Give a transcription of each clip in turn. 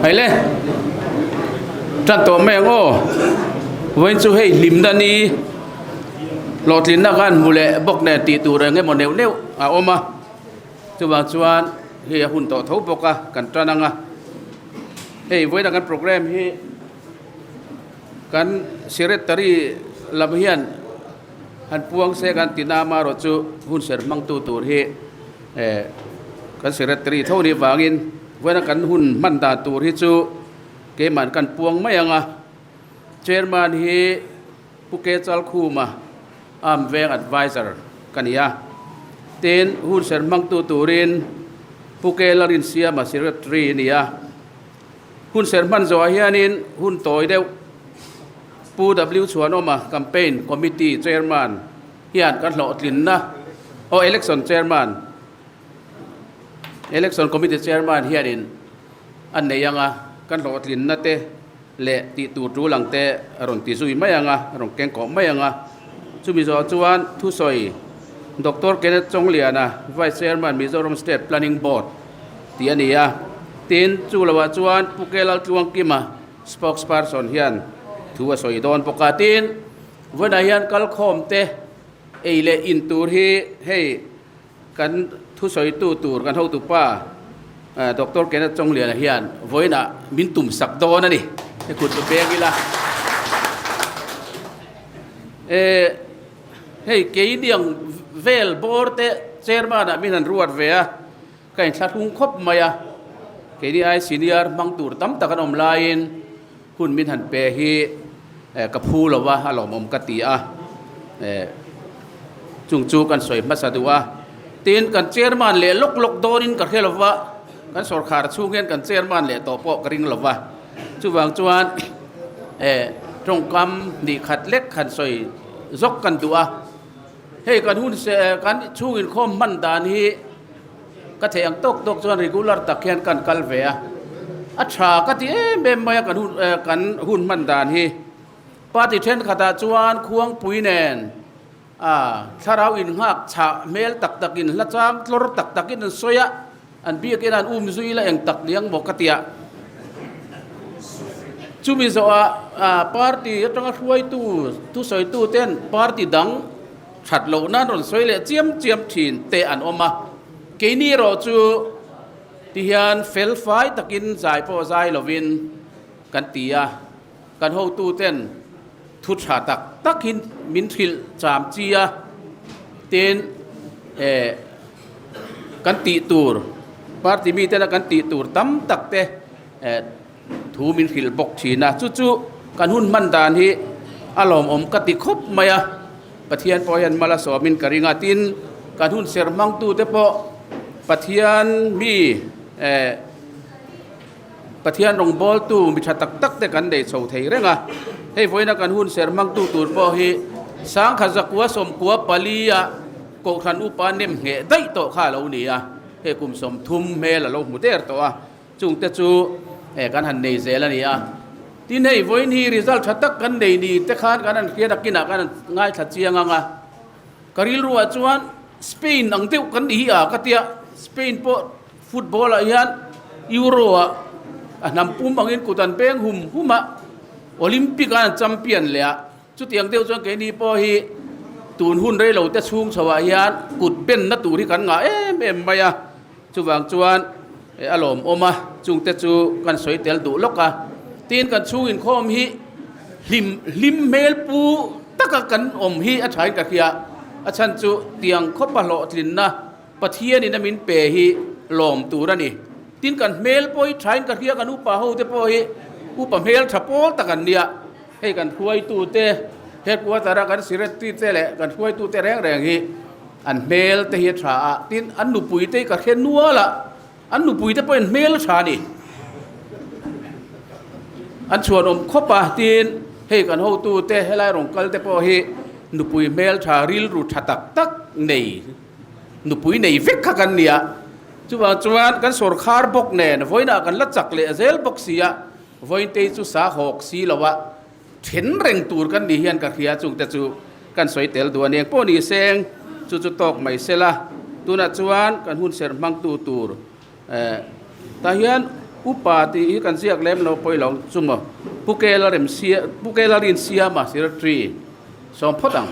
Hei le tan tawh mai ang aw vawiin chu hei hlimna ni hlawhtlinna khan hmu leh bawk nen tih tur eng emaw neuh neuh a awm a chuvang chuan hei a hun tawh tho bawk a kan tan ang a hei vawiina kan programme hi kan secretary lam hian Han puang se kan ti na amaherawhchu hun ser hmangtu tur hi eh kan secretary tho nih vangin vawiina kan hun hman dan tur hi chu keimahn kan puang mai ang a, chairman hi Pu Ke Chalkhuma Arm Veng adviser ka ni a, tin hun ser hmangtu turin Pu Ke Larinsiama secretary a ni a, hun ser hman zawhah hianin hun tawi deuh. Pu W Chhuanawma Campaign Committee Chairman hian kan hlawhtlinna aw Election Chairman Election Committee Chairman hianin a nei ang a, kan hlawhtlinna te leh tih tur tul ang te a rawn ti zui mai ang a, a rawn keng kawh mai ang a. Chumi zawh chuan thusawi Doctor Kenneth Chawngliana Vice Chairman Mizoram State Planning Board tih a ni a, tin chu lohah chuan Pu K Laltluangkima Spokesperson hian thu a sawi dawn bawk a, tin, vawiinah hian kalkhawm te ei leh in tur hi hei kan thusawitu tur kan hotupa Doctor Kenneth Chawngliana hian vawiinah min tum sak dawn a ni. He kut chu peng ila. Eh, hei keiniang vel bawr te chairman ah min han ruat ve a. Ka inthlahrung khawp mai a, keini ai senior hmang tur tam tak an awm laiin hun min han pe hi ka phu lo va, a lawmawm ka ti a, chung chu kan sawi hmasa duh a. Tin, kan chairman leh lawk lawk dawnin ka hre lo va, kan sawrkhar chhung hian kan chairman leh tawh pawh ka ring lo va, chuvang chuan tawngkam hnih khat lek han sawi zawk kan duh a. Hei kan hun se kan chhung inkhawm hman dan hi ka theih ang tawk tawk chuan regular tak hian kan kal ve a, a tha ka ti em em mai a kan hun kan hun hman dan hi. Party thenkhatah chuan khuangpui nen a thlarau innghak chhah hmel tak takin hla chang tlawr tak takin an sawi a, An biakin an um zui la eng tak niang maw ka tia. Chumi zawhah party atanga hruaitu thusawitu ten party dang that loh nan rawn sawi leh chiam chiam thin te an awm a. Keini erawh chu tihian fel fai takin zai pawh zai lovin kan ti a. Kan hotu ten thu tha tak tak hi min hrilh cham chi a, tin eh kan tih tur party mi tena kan tih tur tam tak te eh thu min hrilh bawk thin a, chu chu kan hun hman dan hi a lawmawm ka ti khawp mai a, Pathian pawh hian mal a sawmin ka ring a, tin kan hun ser hmangtu te pawh Pathian mi eh. Pathian rawngbawltu mi tha tak tak te kan nei chho thei reng a, hei vawiina kan hun ser hmangtu tur pawh hi Sangkha Zakua Sawmkua Palia Kohhran Upa nem ngheh daih tawh kha a lo ni a, hei kum 30 hmel a lo hmu der tawh a, chungte chu kan han nei zel a ni a. Tin hei vawiin hi result tha tak kan nei ni te khan kan han hriat a kinah kan han ngaithla chiang ang a, ka rilruah chuan Spain ang deuh kan ni hi a ka tia, Spain pawh Football ah hian Euro ah a hnam pum angin kut an peng hum hum a, Olympic ah an champion leh a, chutiang deuh chuan keini pawh hi tun hun rei lo te chhung chho ah hian kut benna tur hi kan ngah em em mai a, chuvang chuan a lawmawm a, chungte chu kan sawi tel duh lawk a, tin kan chhung inkhawm hi hlim hlim hmel pu taka kan awm hi a thain ka hria, a chhan chu tiang khawpa hlawhtlinna. Pathianin a min pe hi lawm tur a ni. Tin kan hmel pawh hi thain ka hria kan upa ho te pawh hi upa hmel tha pawl tak an nia. Hei kan hruaitu te headquarter a kan secretary te leh kan hruaitu te reng reng hi an hmel te hi a tha a, tin an nupui te hi ka hre nual a, an nupui te pawhin hmel a tha a ni. An chhuanawm khawp a, tin hei kan hotu te helai rawn kal te pawh hi nupui hmel tha rilru tha tak tak nei. Nupui nei vek kha kan nia, chuvang chuan kan sawrkhar bawk nen vawiinah kan la chak leh zel bawk si a, vawiintei chu sa hawk si lo a, then reng tur kan ni hian ka hria chungte chu kan sawi tel duh a ni. Engpawh ni seng chu chu tawk mai se la, tunah chuan kan hun serh hmangtu tur. Tah hian upa tih hi kan ziak lem lo pawi lo chu maw Pu Kela rem sia Pu Kela rin siama secretary sawm phawt ang.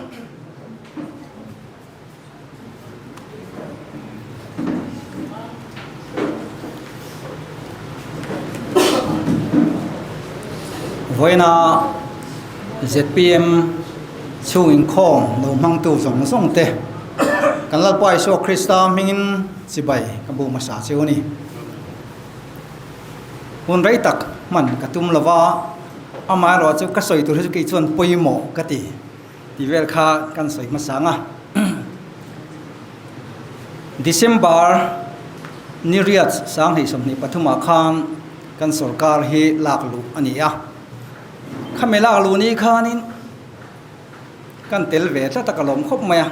Vawiina zpm chhung inkhawm lo hmangtu zawng zawng te kan Lalpa Isua Krista hmingin chibai ka bu hmasa chu a ni. Hun rei tak hman ka tum lo va, amaherawhchu ka sawi tur hi chu kei chuan pawimawh ka ti. Tih vel kha kan sawi hmasa ang a. December ni riat 2023 ah khan kan sorkar hi lak luh a ni a. Khami lak luh ni khanin kan tel ve tlat a ka lawm khawp mai a.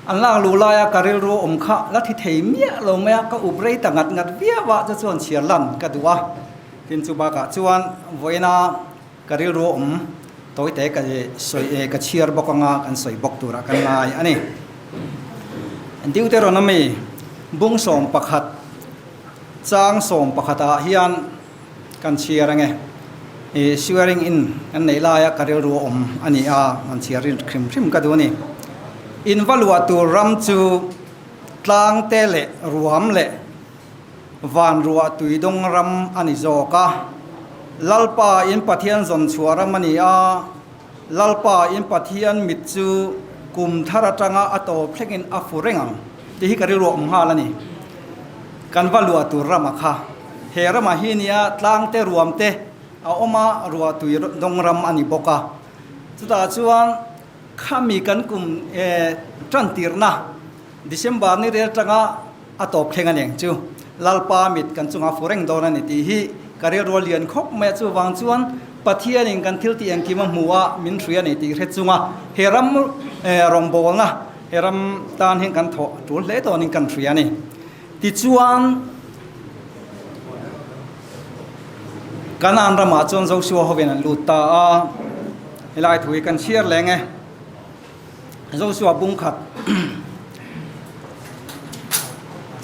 An lak luh laia ka rilru awm kha la thi thei miah lo mai a, ka up rei ta ngat ngat viau a, chu chuan chhiar lan ka duh a. Tin chu bakah chuan vawiina Ka rilru a awm tawite ka sawi e, ka chhiar bawk anga kan sawi bawk turah kan ngai a ni. Deuteronomy bung 11 chang 11 ah hian kan chhiar ange. I swearing in kan neih laia ka rilru a awm a ni a, han chhiar rin hrim hrim ka duh a ni. In va luah tur ram chu tlang te leh ruam leh Van ruah tui dawng ram a ni zawk a, Lalpa in Pathian zawn chhuah ram a ni a, Lalpa in Pathian mit chu kum thar atanga a tawp thlengin a fu reng ang tih hi ka rilruah awm nghal a ni. Kan va luah tur ram a kha. He ramah hi nia tlang te ruam te a awm a, ruah tui dawng ram a ni bawk a. Chutah chuan khami kan kum tan tirna December ni rel atanga a tawp thleng a ni chu Lalpa mit kan chungah fu reng dawn a ni tih hi ka rilru a lian khawp mai a, chuvang chuan Pathianin kan thil tih engkim a hmu a min hrui a ni tih hre chunga he ram rawngbawlna he ram tan hian kan thawh tul hle dawnin kan hria a ni. Tichuan Kanaan ramah chuan Joshua hovin an lut ta a, helai thu hi kan chhiar leng e. Joshua bung khat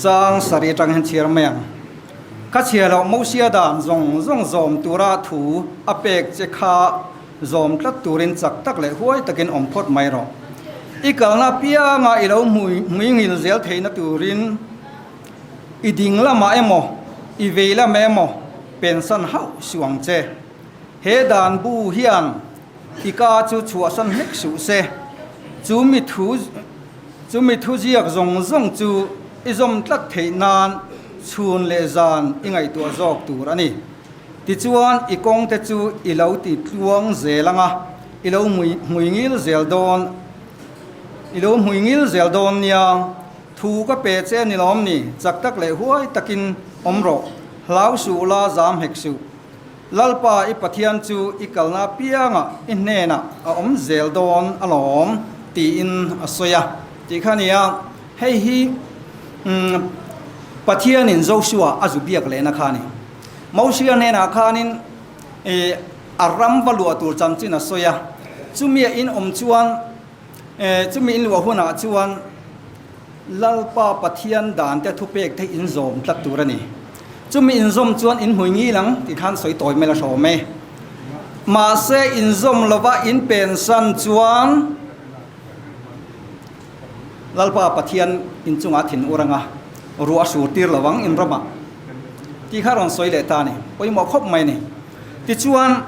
chang sari atang hian chhiar mai ang. Ka chhia loh Mosia dan zawng zawng zawm tura thu a pek che kha zawm tlat turin chak tak leh huai takin awm phawt mai rawh. I kalna pianga i lo hmui ngil zel theihna turin i ding lamah emaw i vei lamah emaw pensan hauh suh ang che. He dan bu hian I ka chu chhuahsan hlek suh se, chu mi thu chu mi thu ziak zawng zawng chu i zawm tlat theih nan chhun leh zan i ngaihtuah zawk tur a ni. Tichuan i kawng te chu i lo ti tluang zel ang a, i lo hmui ngil zel dawn i lo hmui ngil zel dawn nia, thu ka pe che ni lawm ni, chak tak leh huai takin awm rawh, hlau suh la zam hek suh. Lalpa i Pathian chu i kalna apiangah i hnenah a awm zel dawn alawm tiin a sawi a tih kha a ni a. Hei hi Pathianin Joshua a zu biak lehna kha a ni. Mosia hnenah khanin a ram va luah tur chanchin a sawi a, chumia in awm chuan chumi in luah hunah chuan Lalpa Pathian dante thupek te in zawm tlat tur a ni. Chumi inzawm chuan in hmui ngil ang tih khan sawi tawi mai la hrawm e. Mahse inzawm lova in pensan chuan Lalpa Pathian in chungah thin ur anga ruah a sur tir lo ang in ramah tih kha rawn sawi leh ta a ni. Pawimawh khawp mai a ni. Tichuan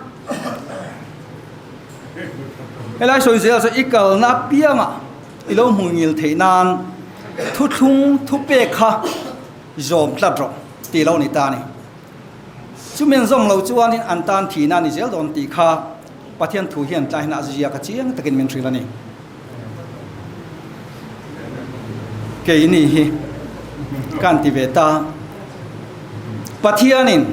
helai sawi zel chu i kalna apiangah i lo hmui ngil theih nan thuthlung thupek kha Zawm tlat rawh tih lo ni ta a ni. Chumi an zawm lo chuanin an tan thihna a ni zel dawn tih kha Pathian thu hian tlai hian a ziak a chiang takin min hrilh a ni. Keini hi kan ti ve ta. Pathianin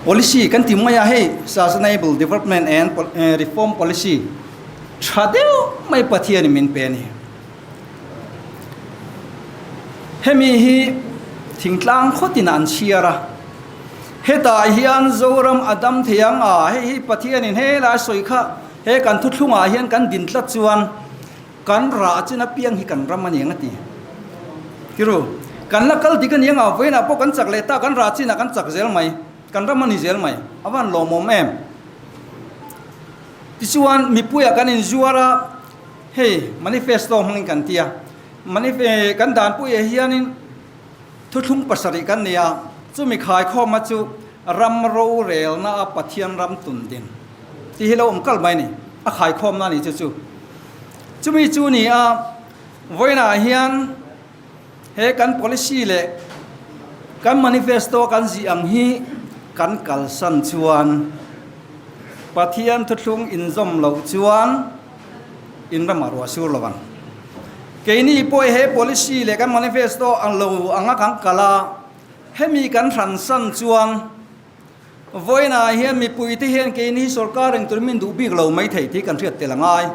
policy kan ti mai a hei Sustainable Development and Reform Policy tha deuh mai Pathianin min pe a ni. Hemi hi thingtlang khawtin an chhiar a, hetah hian Zoram a dam thei ang a, hei hi Pathianin helai sawi kha he kan thuthlungah hian kan din tlat chuan kan rah chin apiang hi kan ram a ni ang a ti. Kiru. Kan la kal dik a ni anga vawiinah pawh kan chak leh ta, kan rah chinah kan chak zel mai, kan ram a ni zel mai, a van lawmawm em? Tichuan mipuiah kan inzuar a, hei manifesto hmangin kan ti a, manife kan danpuiah hianin thuthlung pasarih kan nei a, chumi khaikhawma chu ram rorelna a Pathian ram tun din tih hi lo awm kal mai a ni, a khaikhawmna a ni chu chu. Chumi chu ni a, vawiinah hian he kan policy leh kan manifesto kan zih ang hi kan kalsan chuan Pathian thuthlung inzawm loh chuan in ramah ruah sur lo ang. Keini pawh he policy leh kan manifesto ang lo anga kan kal a, hemi kan hransan chuan Vawiinah hian mipuite hian keini hi sorkar eng tur min duh bik lo mai thei tih kan hriat tel a ngai.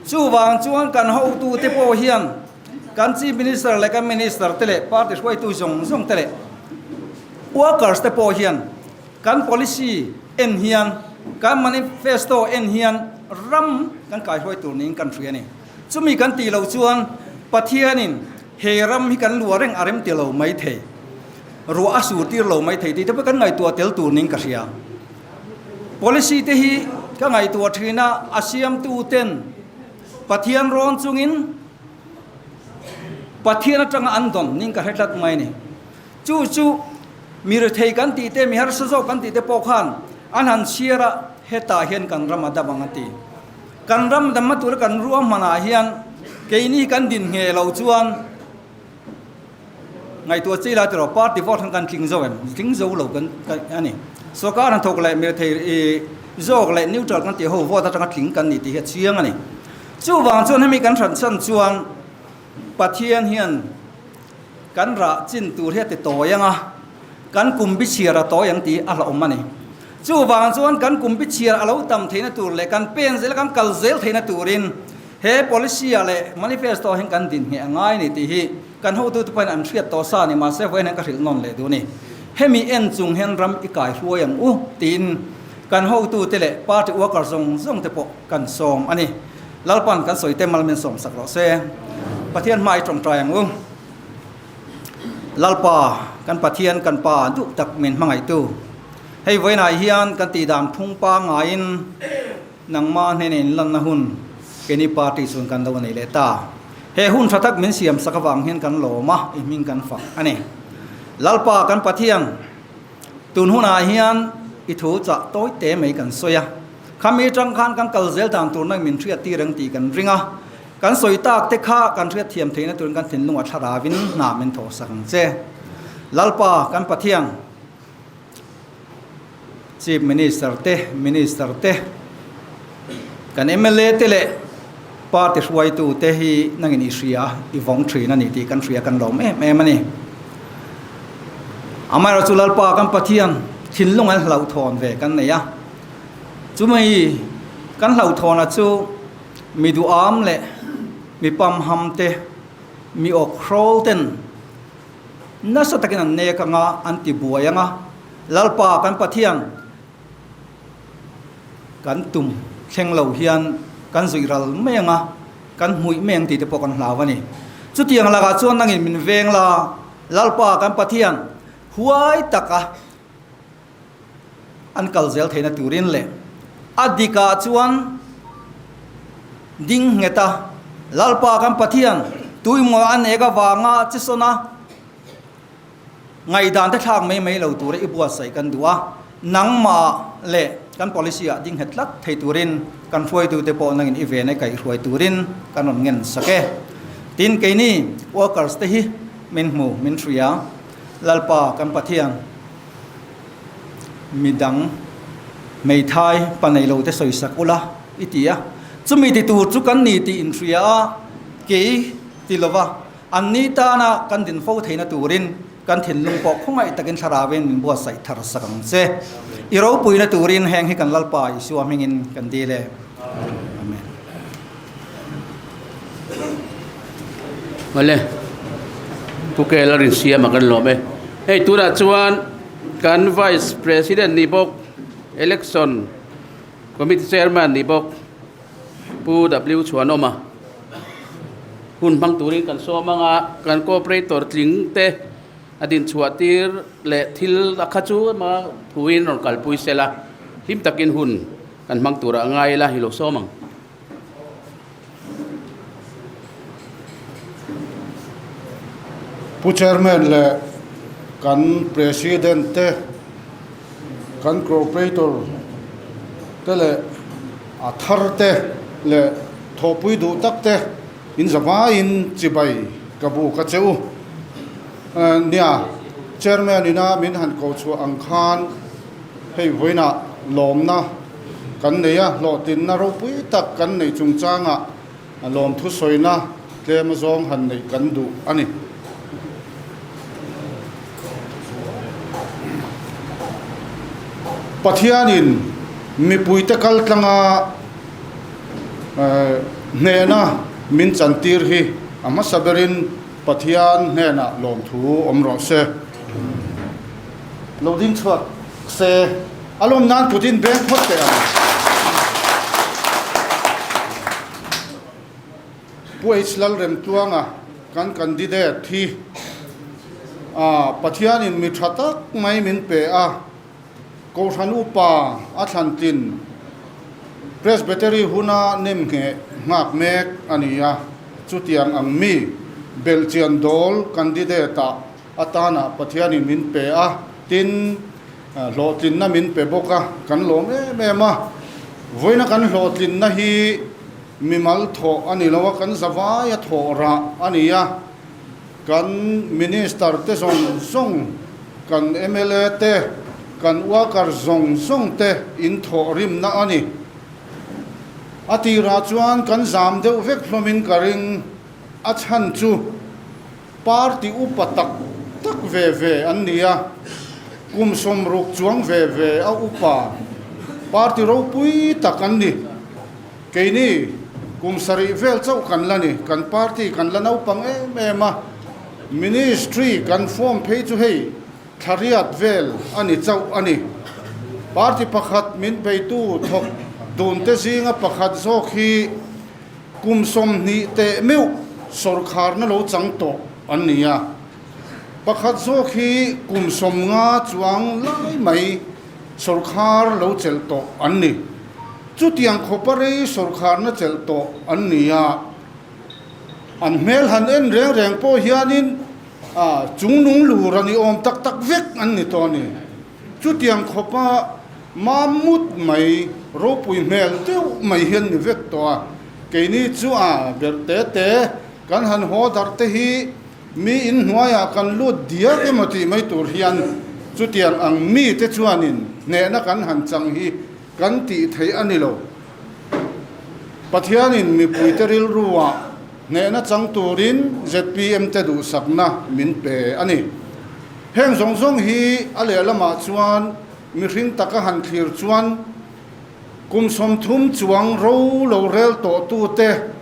Chuvang chuan kan hotute pawh hian kan Chief Minister leh kan Minister te leh party hruaitu zawng zawng te leh workers te pawh hian kan policy en hian kan manifesto en hian ram kan kaihruai tur niin kan hria a ni. Chumi kan tih loh chuan Pathianin he ram hi kan luah reng a rem ti lo mai thei. Ruah a sur tir lo mai thei tih te pawh kan ngaihtuah tel tur niin ka hria. Policy te hi ka ngaihtuah thin a, a siamtu ten Pathian rawn chungin Pathian atanga an dawn niin ka hre tlat mai a ni. Chu chu mi rethei kan tih te, mi harsa zawk kan tih te pawh khan an han chhiar a, hetah hian kan ram a dam ang a ti. Kan ram damna tura kan ruahmanah hian keini kan din ngheh lo chuan Ngaihtuah chi la tiraw party vote khan kan tling zo em? Tling zo lo kan a ni. Sorkar han thawk leh mirethei i zawk leh neutral kan tih ho vote atanga tling kan ni tih hi a chiang a ni. Chuvang chuan hemi kan hran chhan chuan Pathian hian kan rah chin tur hi a ti tawi ang a, kan kum bi chhiar a tawi ang tih a hlauhawm a ni. Chuvang chuan kan kum bi chhiar a lo tam theihna tur leh kan pen zel kan kal zel theihna turin He policy-ah leh manifesto-ah hian kan din ngheh a ngai a ni tih hi kan hotute pawhin an hriat tawh sa a ni, mahse vawiin hian ka hrilh nawn leh duh a ni. Hemi en chung hian ram i kai hruai ang u tiin kan hotute leh party worker zawng zawng te pawh kan sawm a ni. Lalpan kan sawi te mal min sawm sak rawh se. Pathian hma i tawngtai ang u. Lalpa, kan Pathian kan Pa duh tak min hmangaihtu. Hei vawiinah hian kan tihdan phung pangaiin, Nangmah hnena inlanna hun keini party chuan kan lo nei leh ta. He hun tha tak min siam sak avang hian kan lawm a, i hming kan fak a ni. Lalpa kan Pathian, tun hunah hian i thu chah tawi te mai kan sawi a. Khami atang khan kan kal zel dan tur nang min hriat tir ang tih kan ring a. Kan sawi tak te kha kan hriat thiam theihna turin kan thinlung a thlarauin hna min thawh sak ang che. Lalpa kan Pathian. Chief Minister te, Minister te, kan mla te leh party hruaitu te hi nangin i hria, i vawng thin a ni tih kan hria kan lawm em em a ni. Amaherawhchu Lalpa kan Pathian thinlung an hlauhthawn ve kan nei a, chumai kan hlauhthawna chu mi duham leh mi pamham te, mi awkhrawl ten, Nasa takin an nek anga, an ti buai anga, Lalpa kan Pathian kan tum thleng lo hian kan zuih ral mai anga, kan hmuih mai ang tih te pawh kan hlau a ni. Chutiang lakah chuan nangin min veng la, Lalpa kan Pathian huai taka an kal zel theihna turin leh a dikah chuan ding nghet a, Lalpa kan Pathian tuimaw a nek avanga chisawn a ngaihdan te thlak mai mai lo tura i buatsaih kan duh a, nangmah leh kan policy ah ding nghet tlat thei turin kan hruaitute pawh nangin i ven a kaihhruai turin kan rawn ngen sak e. Tin, keini workers te hi min hmu, min hria, Lalpa kan Pathian. Midang hmeithai pa nei lo te sawi sak ula i ti a, chumi ti tur chu kan ni tih inhria a, kei ti lova an ni tana kan din fo theihna turin kan thinlung pawh khawngaih takin thlarauin min buatsaih thar sak ang che. I ropuina turin heng hi kan Lalpa Isua hmingin kan dil e. Amen. Awle, Pu Kel a rin siam a kan lawm e. Hei tunah chuan kan Vice President ni bawk, Election Committee Chairman ni bawk Pu W Chhuanawma. Hun hmang turin kan sawm ang a, kan cooperator tling te a dinchhuah tir leh thil a kha chu ema thuin rawn kalpui sela, hlim takin hun kan hmang turah a ngai ila hi lo sawm ang. Pu Chairman leh kan President te, kan Cooperator te leh a thar te leh thawhpui duh tak te in zavaiin chibai ka buk a che u. Nia, Chairman ina min han ko chhuah ang khan hei vawiinah lawmna kan nei a, hlawhtlinna ropui tak kan nei chungchangah lawmthu sawina tlem azawng han neih kan duh a ni. Pathianin mipuite kaltlanga hnehna min chantir hi a hmasa berin Pathian hnenah lawmthu awm rawh se. Lo ding chhuak se, a lawm nan kut in beng phawt teh ang. Pu H Lalremtluanga kan candidate hi Pathianin mi tha tak mai min pe a, Kohhran upa a thlan tlin Presbytery huna nem ngheh nghak mek a ni a, chutiang ang mi belhchian dawl candidate-ah atana Pathianin min pe a, tin, hlawhtlinna min pe bawk a, kan lawm em em a. Vawiina kan hlawhtlinna hi mimal thawh a ni lo a, kan zavaia thawh rah a ni a. Kan Minister te zawng zawng, kan mla te, kan worker zawng zawng te in thawh rimna a ni. A tirah chuan kan zam deuh vek hlawmin ka ring, a chhan chu party upa tak tak ve ve an ni a, kum 60 chuang ve ve a upa party ropui tak an ni. Keini kum sarih vel chauh kan la ni, kan party kan la naupang em em a, ministry kan form phei chu hei thlariat vel a ni chauh a ni. Party pakhat min beitu thawk dunte zinga pakhat zawk hi kum 20 teh meuh sawrkharna lo chang tawh an ni a, pakhat zawk hi kum 50 chuang lai mai sawrkhar lo chelh tawh an ni. Chutiang khawpa rei sawrkharna chelh tawh an ni a, an hmel han en reng reng pawh hianin chungnung lur a ni awm tak tak vek an ni tawh a ni. Chutiang khawpa mamut mai, ropui hmel deuh mai hi an ni vek tawh a. Keini chu a berh te te kan han haw darh te hi mi inhnuaiah kan lut diak emaw tih mai tur hian chutiang ang mite chuanin hnehna kan han chang hi Kan tih theih a ni lo. Pathianin mipuite rilruah hnehna chang turin zpm te duhsakna min pe a ni. Heng zawng zawng hi a lehlamah chuan mihring taka han thlir chuan kum 30 chuang ro lo rel tawhtute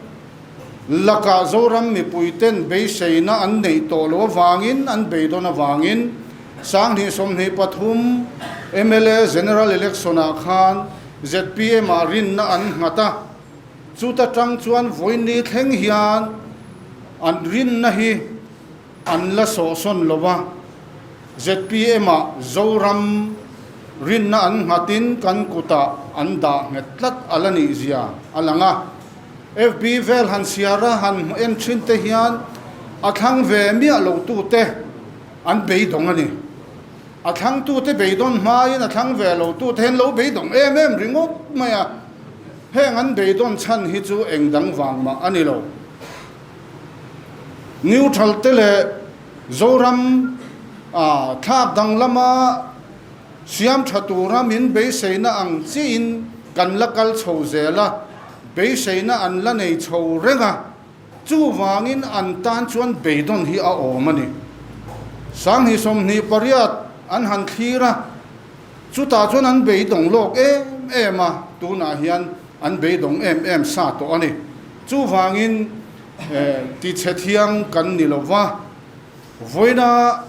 lakah Zoram mipuiten beiseina an neih tawh loh avangin an beidawn avangin 2023 mla General Election-ah khan zpm-ah rinna an nghat a, chuta tang chuan vawiinni thleng hian an rinna hi an la sawhsawn lo va, zpm-ah Zoram rinna an nghatin kan kutah an dah nghet tlat a la nih zia a lang a. FB vel han chhiar a, han en thin te hian a thlang ve miah lo tute an beidawng a ni. A thlangtute beidawn hmain a thlang ve lo tute hian lo beidawng em em ringawt mai a, heng an beidawn chhan hi chu eng dang vang mah a ni lo. Neutral te leh Zoram thlak danglama siam tha tura min beiseina ang chiin kan la kal chho zel a, beiseina an la nei chho reng a, chuvangin an tan chuan beidawn hi a awm a ni. 2028 an han thlir a, chutah chuan an beidawng lawk em em a, tunah hian an beidawng em em sa tawh a ni. Chuvangin tichhe thiang kan ni lo va, vawiina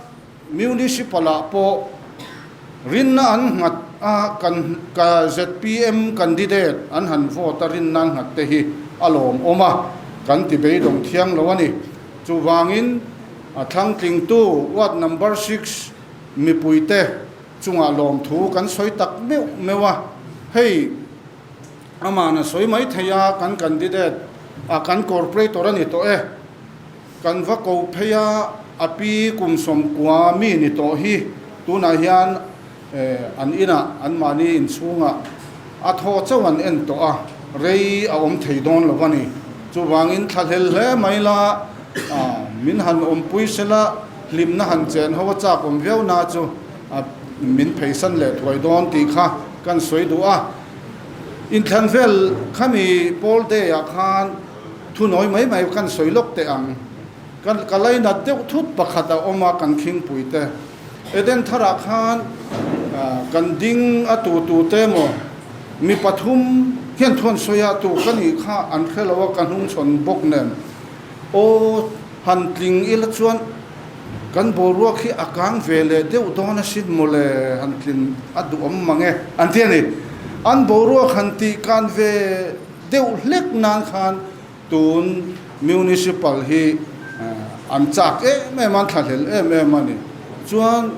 Municipal-ah pawh rinna an nghat a, kan ka zpm candidate an han vote a rinna an nghat te hi a lawmawm a. kan ti beidawng thiang lo a ni. Chuvangin a thlangtlingtu ward number six mipuite chungah lawmthu kan sawi tak meuh meuh a, hei amahna sawi mai thei a kan candidate a kan corporator a ni tawh e. Kan va ko phei a, a pi kum 90 mi ni tawh hi tunah hian an inah anmahni inchhungah a thaw chauh an en tawh a, rei a awm thei dawn lo a ni. Chuvangin thlahlel hle mai la, min han awmpui sela hlimna han chen ho a chak awm viau na chu min pheisan leh thuai dawn tih kha kan sawi duh a. Inthlan vel khami pawl day ah khan Thunawi mai mai kan sawi lawk teh ang. Kan ka lainat deuh thut pakhat a awm a kan khingpui te. Eden tharah khan kan ding a tu tu te maw mi pathum hian thuan sawi a tu ka nih kha an hre lo a ka hnungchhawn bawk nen aw han tling ila chuan kan boruak hi a kang ve leh deuh dawn asin mawle han tlin a duhawm mang e an ti a ni. An boruak han tih kan ve. Deuh hlek nan khan tun Municipal hi an chak em em a, an thlahlel em em a ni. Chuan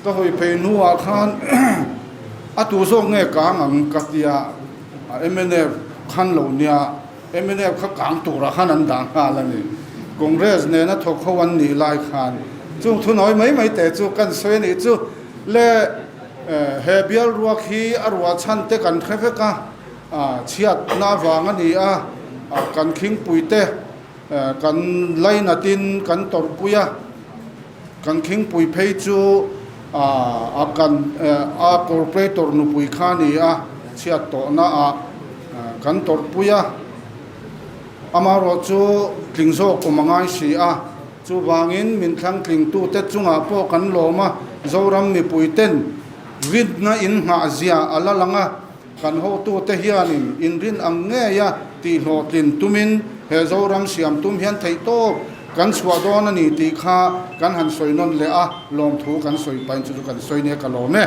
ka hawi phei hnuah khan a tu zawk nge kang ang ka tia, mnf khan lo nia, mnf kha kang turah khan an dah nghal a ni. Congress nena thawk ho an nih lai khan chung thunawi mai mai te chu kan sawi a nih chu le he bial ruak hi a ruahchhan te kan hre vek a. Chhiatna vang a ni a, kan khingpuite kan lainatin kan tawrhpui a, kan khingpui phei chu a kan a corporator nupui kha a ni a, chhiat tawhna ah kan tawrhpui a, amaherawh chu tling zawk awm a ngai si a, chuvangin min thlangtlingtute chungah pawh kan lawm a, Zoram mipuiten rinna innghah zia a la lang a. Kan hotute hianin inrin ang ngeia tihhlawhtlin tumin he Zoram siam tum hian theihtawp kan chhuah dawn a ni tih kha kan han sawi nawn leh a, lawmthu kan sawi pahin chu chu kan sawi nia ka lawm e.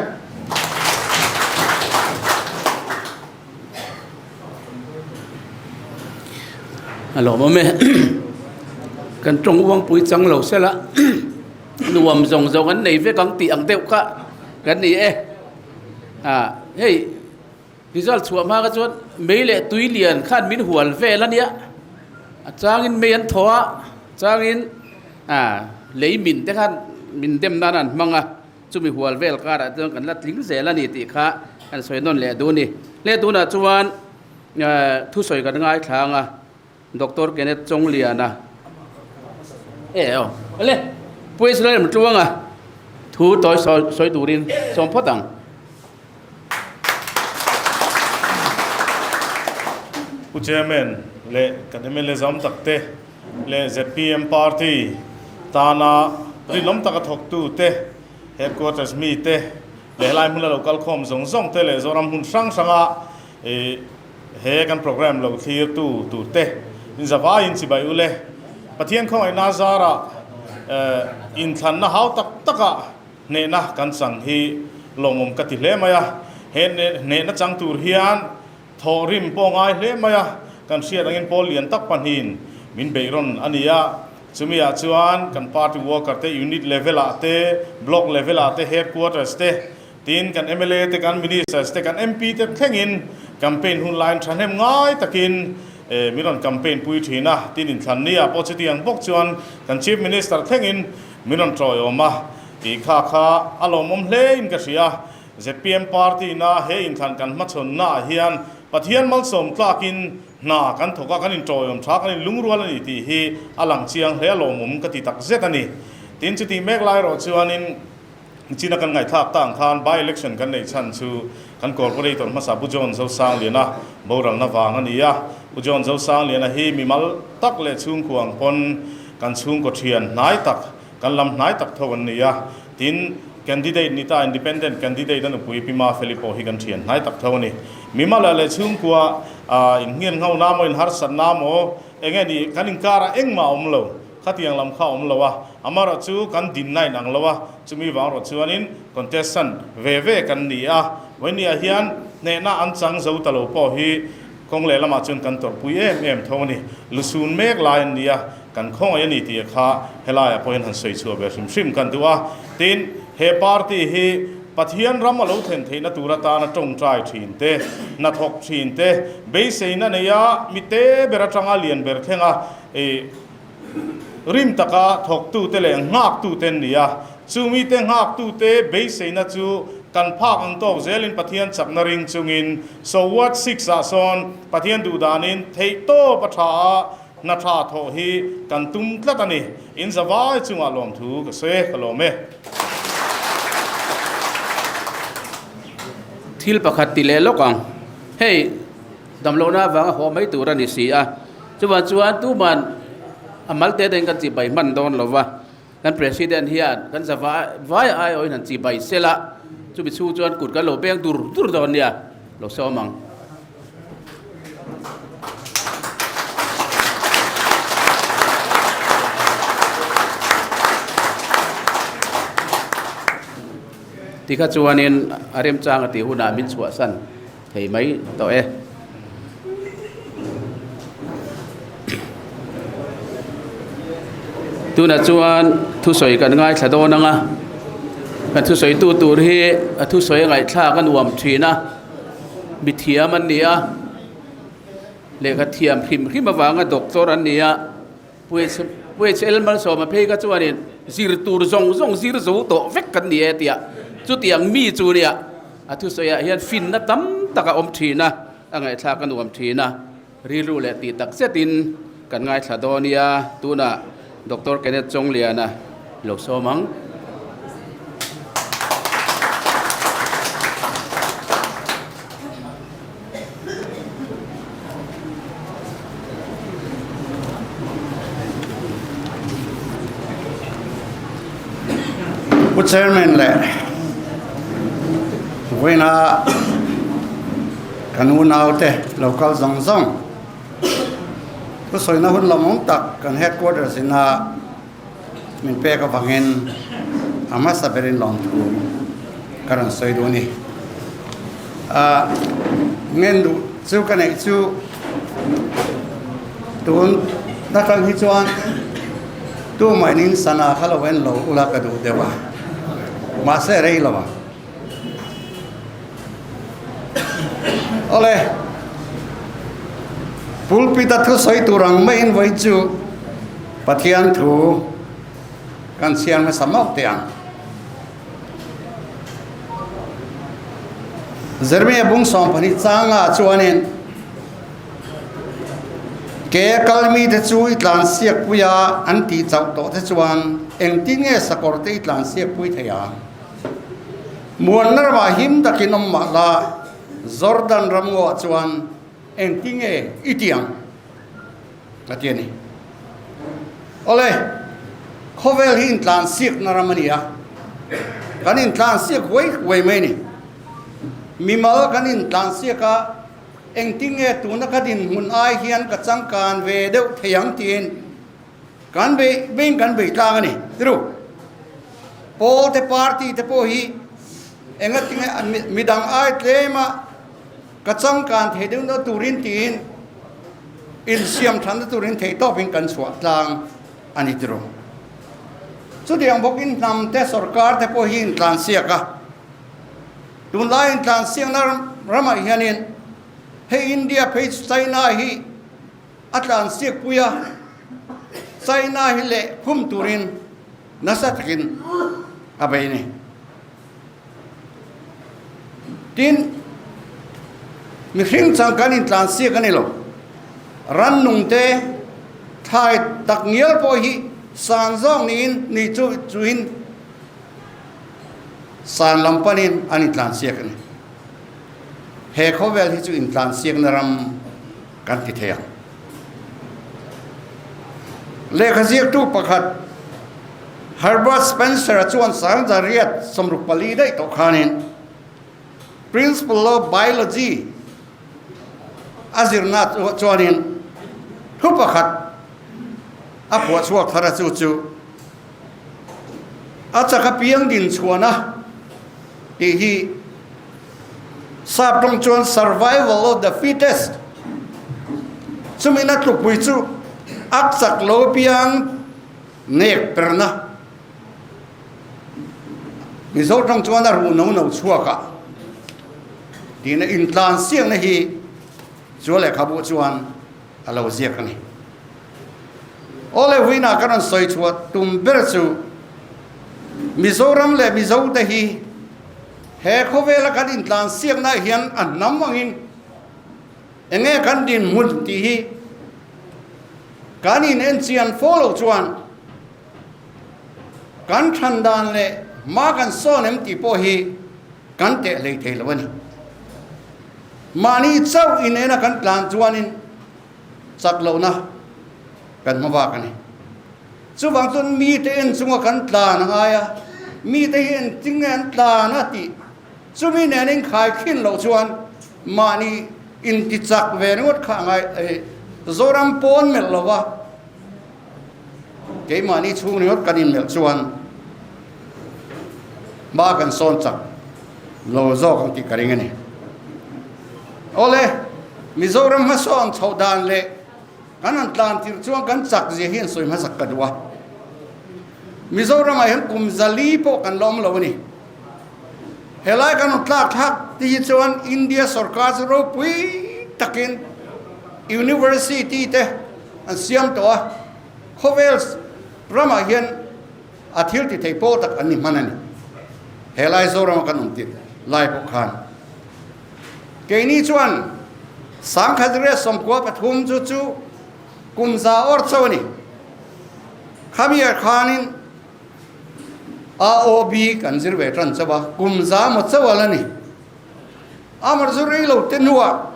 A lawmawm e. Kan tawng uangpui chang lo sela nuam zawng zawng an nei vek ang tih ang deuh kha kan ni e. A hei result chhuah hma kha chuan mei leh tui lian khan min hual vel a nia a changin mei an thaw a changin a lei min te khan min dem nan an hmang a chumi hual vel karah chuan kan la tling zel a ni tih kha kan sawi nawn leh duh a ni le tunah chuan thusawi kan ngaithlang a. Doctor Kenneth Chawngliana e aw le Pu Israel Mtluanga thu tawi sawi turin sawm phawt ang. Pu Chairman leh kan mla zam tak te leh zpm party tana rinawm taka thawktu te, headquarters mi te leh helai hmuna lo kalkhawm zawng zawng te leh Zoram hmun hrang hranga He kan program lo thlir tu tur te in zavai in chibai ule. Pathian khawngaihna zarah inthlanna hau tak taka hnehna kan chang hi lawmawm ka ti hle mai a. He hnehna chang tur hian thawhrim pawh ngai hle mai a. Kan hriat angin pawl lian tak pahnihin min beih rawn a ni a. Chumi ah chuan kan party worker te unit level ah te, block level ah te, headquarters te, Tin, kan mla te, kan Ministers te, kan MP te thlengin campaign hun laiin thahnem ngai takin min rawn campaign pui thin a. Tin, inthlan ni ah pawh chutiang bawk chuan kan Chief Minister thlengin min rawn tawiawm a tih kha kha a lawmawm hle in ka hria. Zpm party na he inthlan kan hmachhawnna ah hian Pathian malsawm tlakin hna kan thawk a, kan intawiawm tha, kan inlungrual a ni tih hi a lang chiang hle a lawmawm ka ti takzet a ni. Tin, chutih mek lai erawh chuanin, China kan ngaihthlak ta ang khan by election kan neih chhan chu kan corporator hmasa Pu John Zosangliana boralna vang a ni a. Pu John Zosangliana hi mimal tak leh chhungkua ang pawn kan chhungkaw thian hnai tak, kan lam hnai tak tho an ni a. Tin, candidate ni ta independent candidate a nupui Pi Ma Feli pawh hi kan thian hnai tak tho a ni. Mimala leh chhungkua innghen ngho na maw inharsat na maw enge ni kan inkarah engmah a awm lo. Khatiang lam kha a awm lo a, amaherawh chu kan dinna in ang lo a, chumi vang rawh chuanin contestant ve ve kan ni a, Vawinia hian hnehna an chang zo ta lo pawh hi Kawng lehlamah chuan kan tawrhpui em em tho a ni. Lusun mek lai an ni a, kan khawngaih a ni tih kha helaiah pawhin han sawi chhuah ve hrim hrim kan duh a. Tin, he party hi Pathian ram a lo thlen theihna tur atana tawngtai thin te, hnathawk thin te, beiseina neia mite ber atanga lian ber thlenga ih rim taka thawktute leh nghaktute an ni a. Chu mite nghaktute beiseina chu kan phak ang tawk zelin Pathian chakna ring chungin So Ward 6 ah sawn Pathian duhdanin theihtawp a tha a, hna tha thawh hi kan tum tlat a ni. In zavai chungah lawmthu ka sawi e, ka lawm e. Thil pakhat ti leh lawk ang. Hei, damlohna avanga haw mai tur a ni si a. Chuvang chuan tuman a mal te te in kan chibai hman dawn lo va. Kan President hian kan zava vai aiawhin han chibai sel a, chumi chhung chuan kut kan lo beng dur dur dawn nia, lo sawm ang. Tikha chuanin a remchang a tih hunah min chhuahsan thei mai tawh e. Tunah chuan thusawi kan ngaithla dawn ang a, kan thusawi tu tur hi a thusawi a ngaihthlak a nuam thin a, mithiam an ni a, lehkha thiam hrim hrim avanga doctor an ni a. Pu HL Malsawma phei kha chuanin zir tur zawng zawng zir zo tawh vek kan ni e tia chutiang mi chu nia a thusawiah hian finna tam tak a awm thin a, a ngaihthlak a nuam thin a, rilru leh tih tak zetin kan ngaithla dawn nia tunah Doctor Kenneth Chawngliana lo sawm ang. Pu Chairman leh vawiina kan unaute lo kal zawng zawng thusawina hun lawmawm tak kan headquarters ina min pek avangin a hmasa berin lawmthu ka rawn sawi duh a ni. Ahh ngen duh chu ka neih chu tun atang hi chuan tumahnin sana kha lo en lo ula ka duh deuh a, mahse rei lo ang. Awle, pulpit a thusawi tur ang maiin vawi chu Pathian thu kan chhiar hmasa mauh teh ang. Jeremiah bung 12 changah chuanin Ke kal mite chu i tlansiak pui a an tih chauh tawh te chuan engtin nge sakawr te i tlansiak pui thei ang? Muanna ramah him takin awm mah la, Jordan ram ngawah chuan engtin nge i ti ang? A ti a ni. Awle, khawvel hi intlansiakna ram a ni a, kan intlansiak huai huai mai a ni. Mimal kan intlansiak a, engtin nge tuna ka dinhmun ai hian ka changkan ve deuh thei ang tiin Kan beih beiin kan beih tlang a ni. Tiru, Pawl te party te pawh hi enga tinge midang ai tlem a ka changkan thei deuh na turin tiin insiam than na turin thei tawpin kan chhuah tlang a ni tiru. Chutiang bawkin hnam te sorkar te pawh hi intlansiak a, tunlai intlansiakna ramah hianin hei India phei China hi A tlansiak pui a, China hi leh khum turin nasa takin a bei a ni. Tin, mihring chang kan intlansiak a ni lo. Rannung te thlai tak ngial pawh hi san zawng niin ni chu chuhin san lam panin an intlansiak a ni. He khawvel hi chu intlansiakna ram kan ti thei ang. Lehkha ziaktu pakhat Herbert Spencer-a chuan 1864 daih tawh khanin Principle of Biology a zirna chuanin thu pakhat a phuah chhuak thar a, chu chu a chak apiang din chhuahna tih hi Sap tawng chuan survival of the fittest. Chumi na tlukpui chu a chak lo piang nek perna Mizo tawng chuan a ruh no no chhuak a tihna intlan siakna hi chu lehkhabu chuan a lo ziak a ni. Aw le huinah ka rawn sawi chhuah tum ber chu Mizoram leh Mizo te hi he khawvela kan intlan siaknaah hian a hnam angin enge kan dinhmun tih hi kan inenchian fo loh chuan kan than dan leh hma kan sawn em tih pawh hi kan teh hlei thei lo a ni. Mahni chauh inena kan tlan chuanin chak lohna kan hma vak a ni. Chuvang chuan mite en chunga kan tlan a ngai a, mite hi engtin nge an tlan a tih chumi nen inkhai khin loh chuan mahni intichak ve ringawt kha a ngai Zoram pawn melh lova Keimahni chhung ringawt kan inmelh chuan hma kan sawn chak lo zawk ang tih ka ring a ni. Awle, Mizoram hmasawn chhoh dan leh kan han tlan tirh chuan kan chak zia hian sawi hmasak ka duh a. Mizoramah hian kum zali pawh kan la awm lo a ni. Helai kan rawn tlak thlak te hi chuan India sorkar chu ropui takin University te an siam tawh a, khawvel ramah hian a thil ti thei pawh tak an ni hman a ni. Helai Zorama kan awm tir lai pawh khan keini chuan 1943 chu chu kum za awr chauh a ni. Khami ah khanin AOB kan zir ve tan chauh a, kum za maw chauh a la ni. Amar zu rei lo te hnuah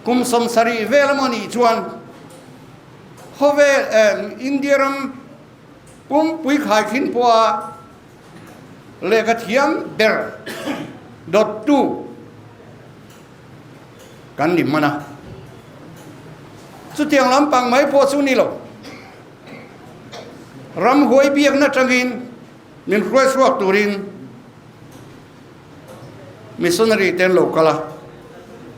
kum 70 vel emaw nih chuan khawvel India ram pumpui khaikhin pawha lehkha thiam ber dawttu kan ni hman a. Chutiang lampang mai pawh chu ni lo. Ramhuai biakna atangin min hruai chhuak turin Missionary te an lo kal a,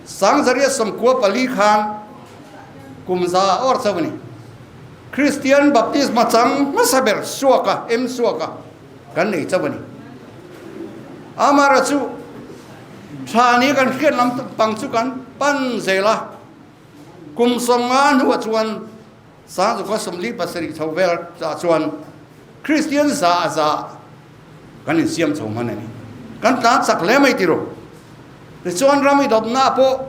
1994 khan kum za awr chauh a ni. Kristian baptisma chang hmasa ber Suaka, M Suaka kan nei chauh a ni. Amara chu tha ni kan hriat lam pang chu kan pan zel a, kum 50 hnuah chuan 1947 chho vel ah chuan Kristian za a za kan insiam chho hman a ni. Kan tlan chak hle mai tiro. Tichuan ram i dawpna pawh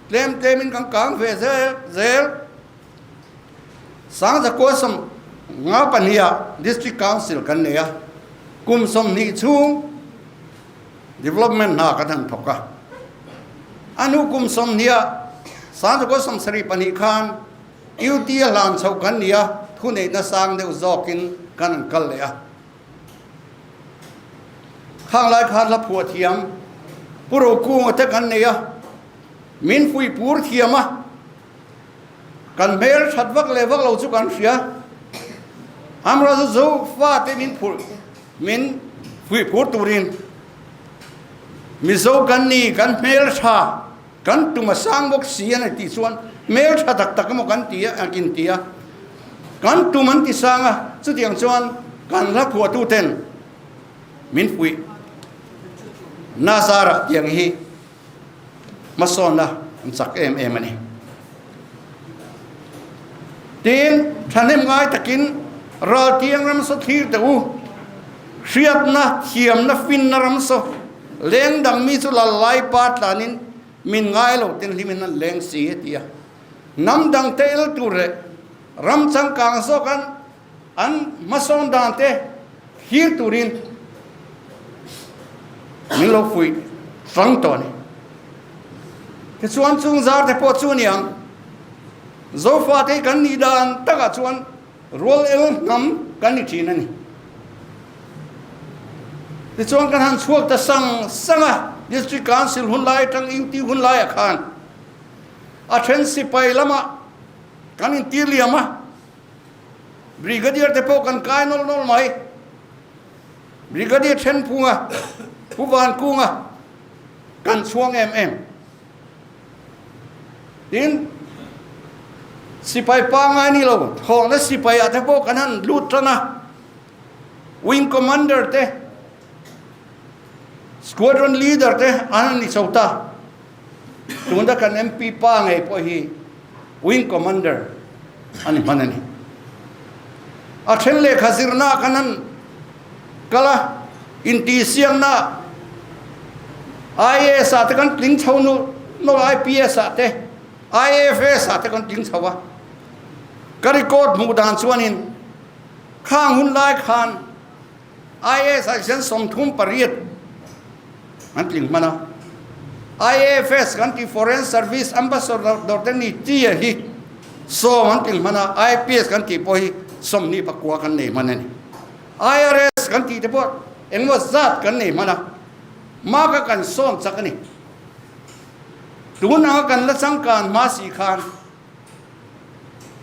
tlem tlemin kan kang ve zel zel. 1952 District Council kan nei a, kum 20 chhung development hna kan han thawk a. A hnu kum 20 ah 1972 khan UT a hlan chhoh kan ni a, thuneihna sang deuh zawkin kan han kal leh a. Khang lai khan hla phuah thiam Pu Rokunga te kan nei a, min fuih pur thiam a, kan hmel that vak leh vak lo chu kan hria. Amra chu zo fate min phurh min fuih pur turin Mizo kan ni, kan hmel tha. Kan tum a sang bawk si a ni tih chuan hmel tha tak tak emaw kan ti a, an inti a. Kan tum an ti sang a, chutiang chuan kan hla phuahtu ten min fuih. Nazara tiang hi hmasawnna an chak em em a ni. Tin, thahnem ngai takin raltiang ram saw thlir teh u, hriatna, thiamna, finna ram saw Leng dang mi chu lal lai pa tlanin min ngai lo ten hlimin an leng si a ti a. Hnam dang te el tur leh ram changkang zawk an an hmasawn dan te thlir turin min lo fuih hrang tawh a ni. Tichuan chung zar te pawh chu a ni ang. Zofate hi kan nih dan takah chuan Rual el hnam kan ni thin a ni. Tichuan kan han chhuak ta sang sang a, District Council hun lai atang UT hun laiah khan a then sipai lamah kan intir liam a, Brigadier te pawh kan kai nawlh nawlh mai. Brigadier Thenphunga, Pu Vankunga kan chhuang em em. Tin. Sipai pangai ni lo, thawhna sipai ah te pawh kan han lut tan a, Wing Commander te, Squadron Leader te an han ni chho ta. Tuna kan MP pa ngei pawh hi Wing Commander a ni hman a ni. A then lehkha zirna kan han kal a, intihsiakna IAS ah te kan tling chho nawlh nawlh a, IPS ah te, IFS ah te kan tling chho a. Ka record hmuh dan chuanin khang hun lai khan IAS ah hian 38 an tling hman a, IAFS kan tih Foreign Service Ambassador te ni chi a hi 10 an tling hman a, IPS kan tih pawh hi 29 kan nei hman a ni. IRS kan tih te pawh engemaw zat kan nei hman a, maka kan sawm chak a ni. Tun anga kan la changkan hma si khan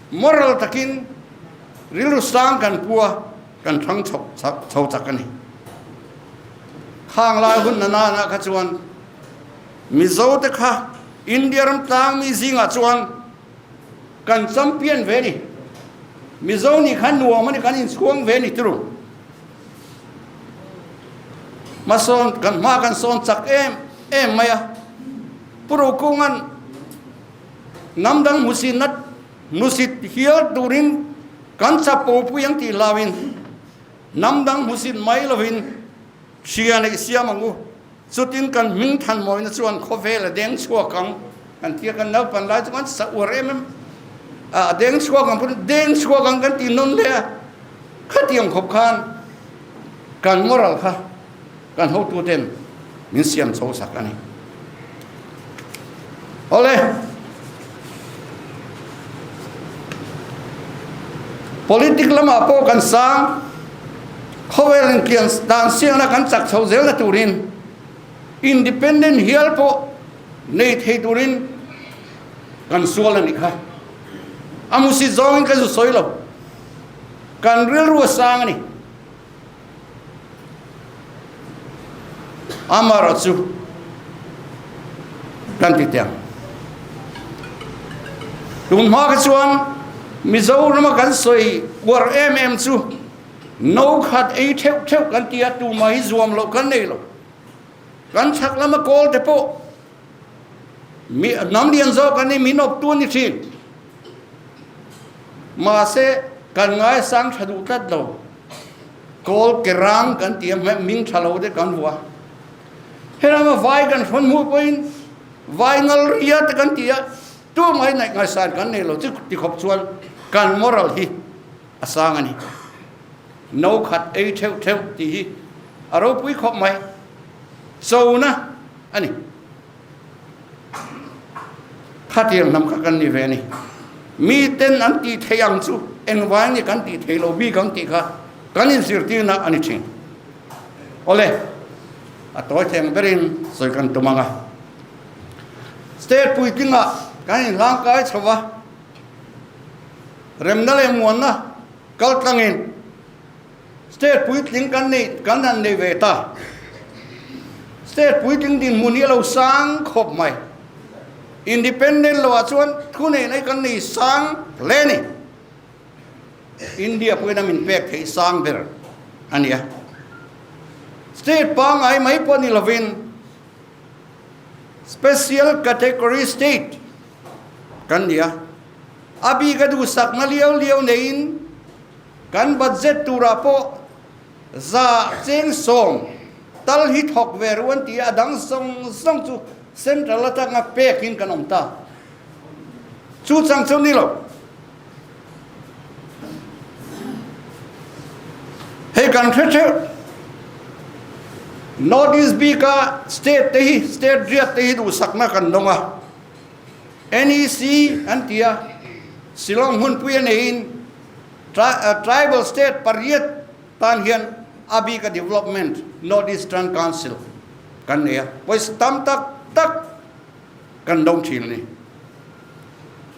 Moral takin rilru sang kan pu a, kan thang chho chak a ni. Khang lai hun na nana kha chuan Mizo te kha India ram tlang mi zingah chuan kan champion ve ni. Mizo nih kha nuam a ni, kan inchhuang ve ni turu. Hmasawn kan hma kan sawn chak em em mai a. Pu Rokunga'n Hnam dang hmusinna hmusit hial turin kan chapo pui ang tih hlauin hnam dang hmusit mai lovin hria neih siam ang u. Chutin kan hming than mawina chuan khawvel a deng chhuak ang kan tia kan naupan lai chu kan sa uar em em a, a deng chhuak ang pawn deng chhuak ang kan ti nawn leh a, khatiang khawp khan kan moral kha Kan hotuten min siam chho sak a ni. Awle. Politic lamah pawh kan sang, khawvel in tlian dan siakna kan chak chho zelna turin independent hial pawh nei thei turin kan sual a nih kha. A musit zawngin ka zu sawi lo. Kan rilru a sang a ni. Amaherawh chu kan ti teh ang. Tun hma kha chuan Mizorama kan sawi uar em em chu no khat ei theuh theuh kan ti a, tumah hi zuam loh kan nei lo. Kan chhak lama kawl te pawh mi hnam lian zawk an ni, min awptu a ni thin. Mahse, kan ngaisang tha duh tlat lo. Kawl ke rang kan ti a, hming tha lo te kan vuah. Helama vai kan hrawn hmuh pawhin vai ngal ria te kan ti a, tu mai naih ngaisan kan nei lo chu ti khawp chuan kan moral hi a sang a ni. No khat ei theuh theuh tih hi a ropui khawp mai. Chona a ni. Khatiang hnam kha kan ni ve a ni. Miten an tih theih ang chu engvai nge kan tih theih lo bik ang tih kha kan inzirtirna a ni thin. Awle, a tawi theng berin sawi kan tum ang a. State puitlingah kan inhlangkai chho va, remna leh muanna kal tlangin State puitling kan nei kan han nei ve ta. State puitling dinhmun hi a lo sang khawp mai. Independent lo ah chuan thu nei nei kan nei sang hle ni. India pawhin a min pek theih sang ber a nia. State pangngai mai pawh ni lovin Special Category State kan ni a. A bik a duhsakna liau liau neiin Kan budget turah pawh 110 tal hi thawk ve ru an ti a, a dang zawng zawng chu central atanga pekin kan awm ta. Chu chang chu ni lo. Hei kan hre theuh. North East bika state te hi, state riat te hi duhsakna kan dawng a. NEC an ti a, Shillong hmunpui a neiin Tribal State pariat tan hian a bika development North Eastern Council kan nei a, pawisa tam tak tak kan dawng thin a ni.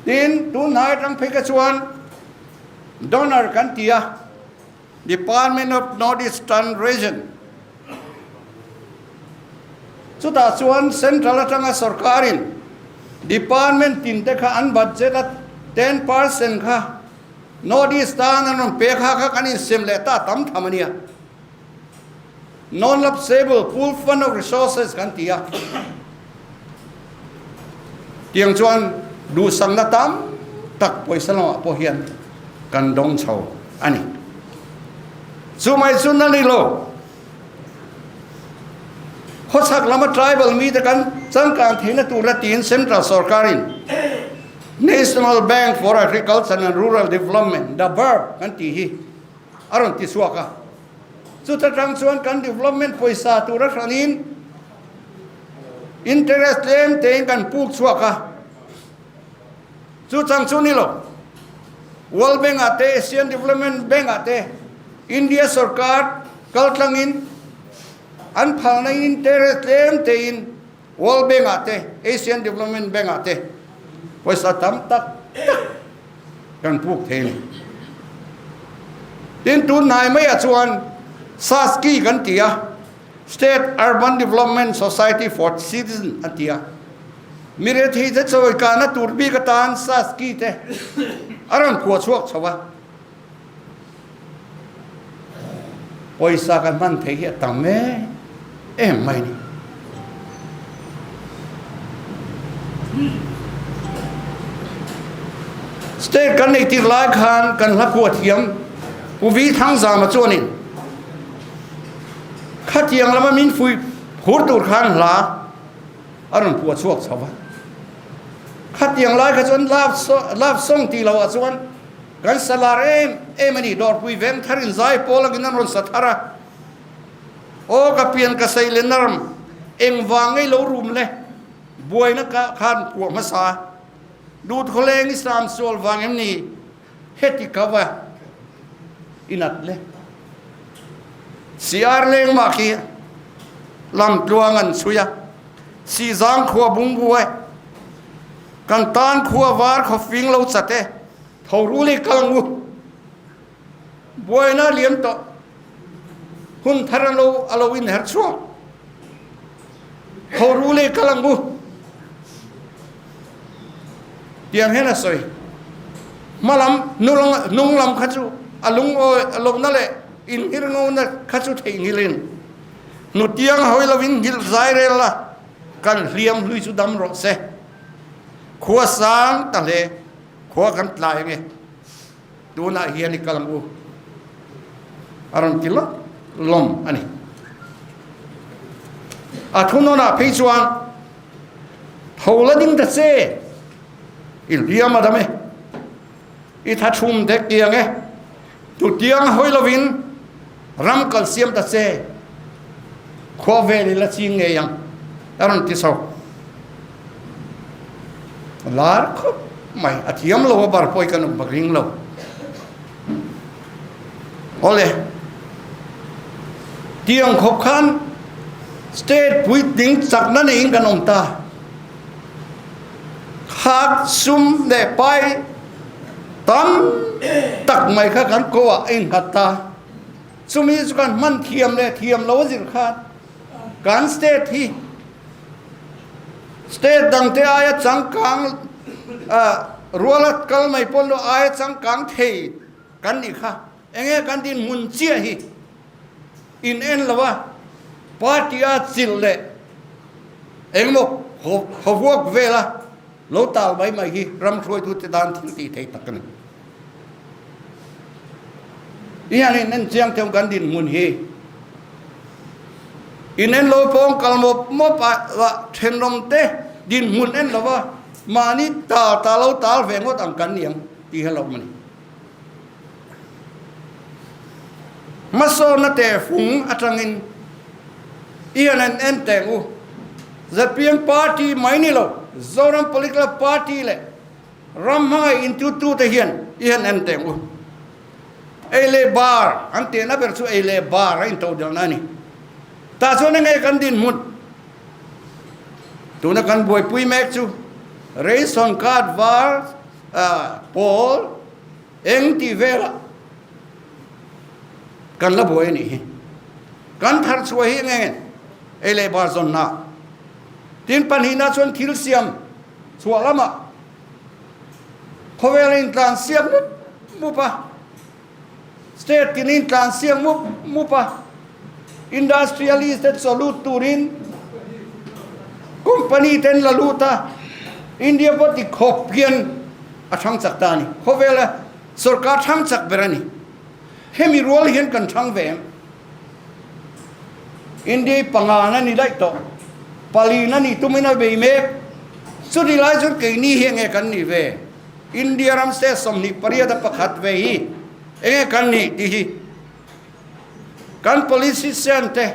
Tin, tun hnai atang phei kha chuan donor kan ti a, Department of North Eastern Region chutah chuan Central atanga sorkarin Department tin te kha an budget a. 10% kha North East tan an rawn pe kha kha kan insem leh ta tam tham a nia. Non-lapsable pool fund of resources kan ti a. Tiang chuan duhsakna tam tak pawisa lamah pawh hian kan dawng chho a ni. Chu mai chu na ni lo. Khawchhak lama tribal mite kan changkang theihna tura tiin Central sorkarin National Bank for Agriculture and Rural Development, NABARD, kan tih hi a rawn ti chhuak a. Chuta tang chuan kan development pawisa tura hranin interest tlem tein kan puk chhuak a. Chu chang chu ni lo. World Bank ah te, Asian Development Bank ah te India sorkar kal tlangin an phalna interest tlem tein World Bank ah te, Asian Development Bank ah te pawisa tam tak tak kan puk thei a ni. Tin, tun hnai maiah chuan SASCI kan ti a, State Urban Development Society for Citizen an ti a. Mi rethei te chawikana tur bik atan SASCI te a rawn khuah chhuak chho a. Pawisa kan hman theih hi a tam em em mai ni. State kan nei tir lai khan kan hla khuah thiam Pu Vi Thangzama chuanin khatiang lama min fui phur tur khan hla a rawn phuah chhuak chho va. Khatiang lai kha chuan love song tih loh ah chuan Kan sa lar em em a ni, Dawrpui veng thar in zai pawl angin an rawn sa thar a. Aw ka pian ka sei le naram, eng vang ngei lo rum le, buaina ka khan puah hmasa. Dut khawleng i sam sual vang em ni, heti ka va inat le. CR leng mah khi lam tluang an chhui a, Sihzang khua bungbu e. Kan tan khua var khaw fing lo chat e. Tho rul i kal ngu. Buaina liam tawh. Hun thar a lo a lo inher chhuak. Tho rul i kal ang u. Tiang hian a sawi. Hmalam hnung lam kha chu a lungawi a lohna leh inhirngona kha chu theihnghilhin hnutiang hawi lovin nghilh zai rel la kan hliam hlui chu dam rawh se. Khua sang ta hle. Khua kan tlai ange. Tunah hian i kal ang u. A rawn ti lawm lawm a ni. A thunawnah phei chuan tho la ding ta che. I hliam a dam e. I tha thum dek tiang e. Tutiang hawi lovin ram kal siam ta che. Khua vel i la ching ngei ang a rawn ti chho. Lar khawp mai a thiam lo a bar pawh i kan awm bak ring lo. Awle tiang khawp khan state puitling chakna neiin kan awm ta. Khak sum leh pai tam tak mai kha kan ko ah a innghat ta. Chumi chu kan hman thiam leh thiam lo a zir khan kan state hi state dangte aia changkang ruala kal mai pawn lo aia changkang thei kan nih kha. Enge kan dinhmun chiah hi in en lo a, party a chilh leh engemaw hawvuak vela lo tal mai mai hi ram hruaitute tan thil tih theih tak a ni. Hianin en chiang theuh kan dinhmun hi in en lo pawng kal mawp mawp a la thenawm te dinhmun en lova mahni tal ta lo tal ve ngawt ang kan ni ang tih hi a lo awm a ni. Hmasawnna tehfung atangin i han en en teng u. Zpm party mai ni lo Zoram Political Party leh Ram hmangaih intutute hian i han en teng u. Ei leh bar an tehna ber chu ei leh bar a intodelhna a ni. Tah chuan enge kan dinhmun? Tuna kan buaipui mek chu ration card var pawl eng tih velah kan la buai a nih hi. Kan thar chhuah hi enge ei leh bar zawnna? Tin pahnihna chuan thil siam chhuah lamah. Khawvel a intlan siak mup mup a, state tin a intlan siak mup mup a, industrialist te chaw lut turin company te an la lut a, India pawh ti khawp hian a thang chak ta a ni. Khawvel a sorkar thang chak ber a ni. Hemi rual hian kan thang ve em? India hi pangana ni daih tawh, palina ni tumin a bei mek. Chuti lai chuan keini hi enge kan nih ve? India ram state 28 a pakhat ve hi enge kan nih tih hi kan politician te,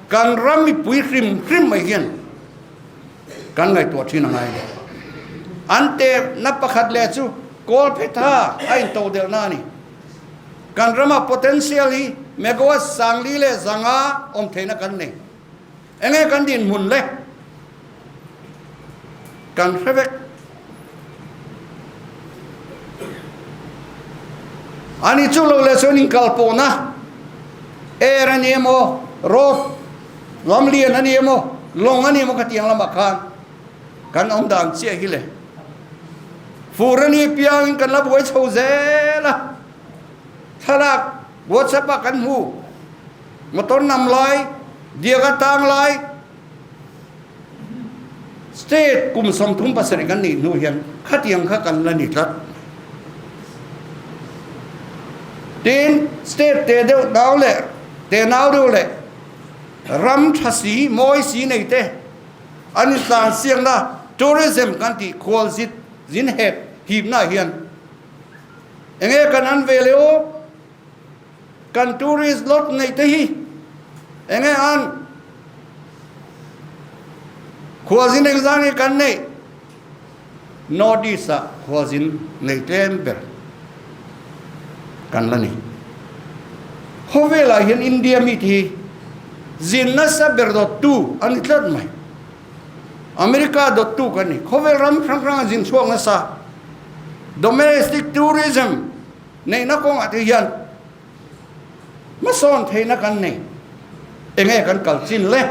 kan ram mipui hrim hrim mai hian kan ngaihtuah thin a ngai a ni. An tehna pakhat leh chu Kawlphetha a intodelhna a ni. Kan rama potential hi megawatt 4500 awm theihna kan nei. Enge kan dinhmun le? Kan hre vek. Ani chu lo leh chuan inkal pawhna air a ni emaw, road lam lian a ni emaw, lawng a ni emaw khatiang lamah khan kan awm dan chiah hi le. Fur a ni piangin kan la buai chho zel a, thlalak WhatsApp ah kan hmu, motor nam lai, diak a tang lai, state kum 37 kan nih hnu hian khatiang kha kan la ni tlat. Tin, state te deuh nau leh te nau deuh leh ram tha si, mawi si nei te, An intlan siakna tourism kan tih khual zit zin hep hipna ah hian enge kan an ve leh aw? Kan tourist lot neih te hi enge an khualzin engzah nge kan neih? North East ah khualzin nei tlem ber kan la ni. Khawvelah hian India mite hi zin nasa ber dawttu a ni tlat mai. America dawttu kan ni. Khawvel ram hrang hranga zin chhuak nasa domestic tourism neihna kawngah te hian hmasawn theihna kan nei. Enge kan kal chin le?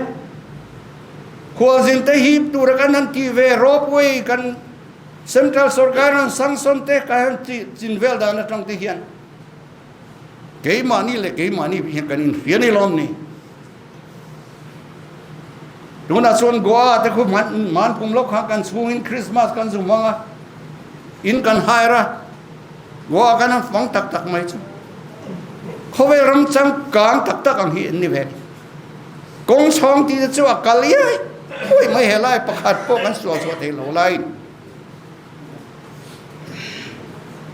Khualzin te hip tura kan han tih ve ropeway kan Central sorkar an sanction te kan han tih chin vel dan atang te hian keimahni leh keimahni hian kan inhria ni lawm ni. Tunah chuan Goa te khu man pum lo kha kan chhungin Christmas kan zu hmang a, in kan hire a, Goa kan han fang tak tak mai chu. Khawvel ram changkang tak tak ang hi an ni ve. Kawng chhawng tih te chu a kal iai uai mai helai pakhat pawh kan sual chhuah thei lo laiin.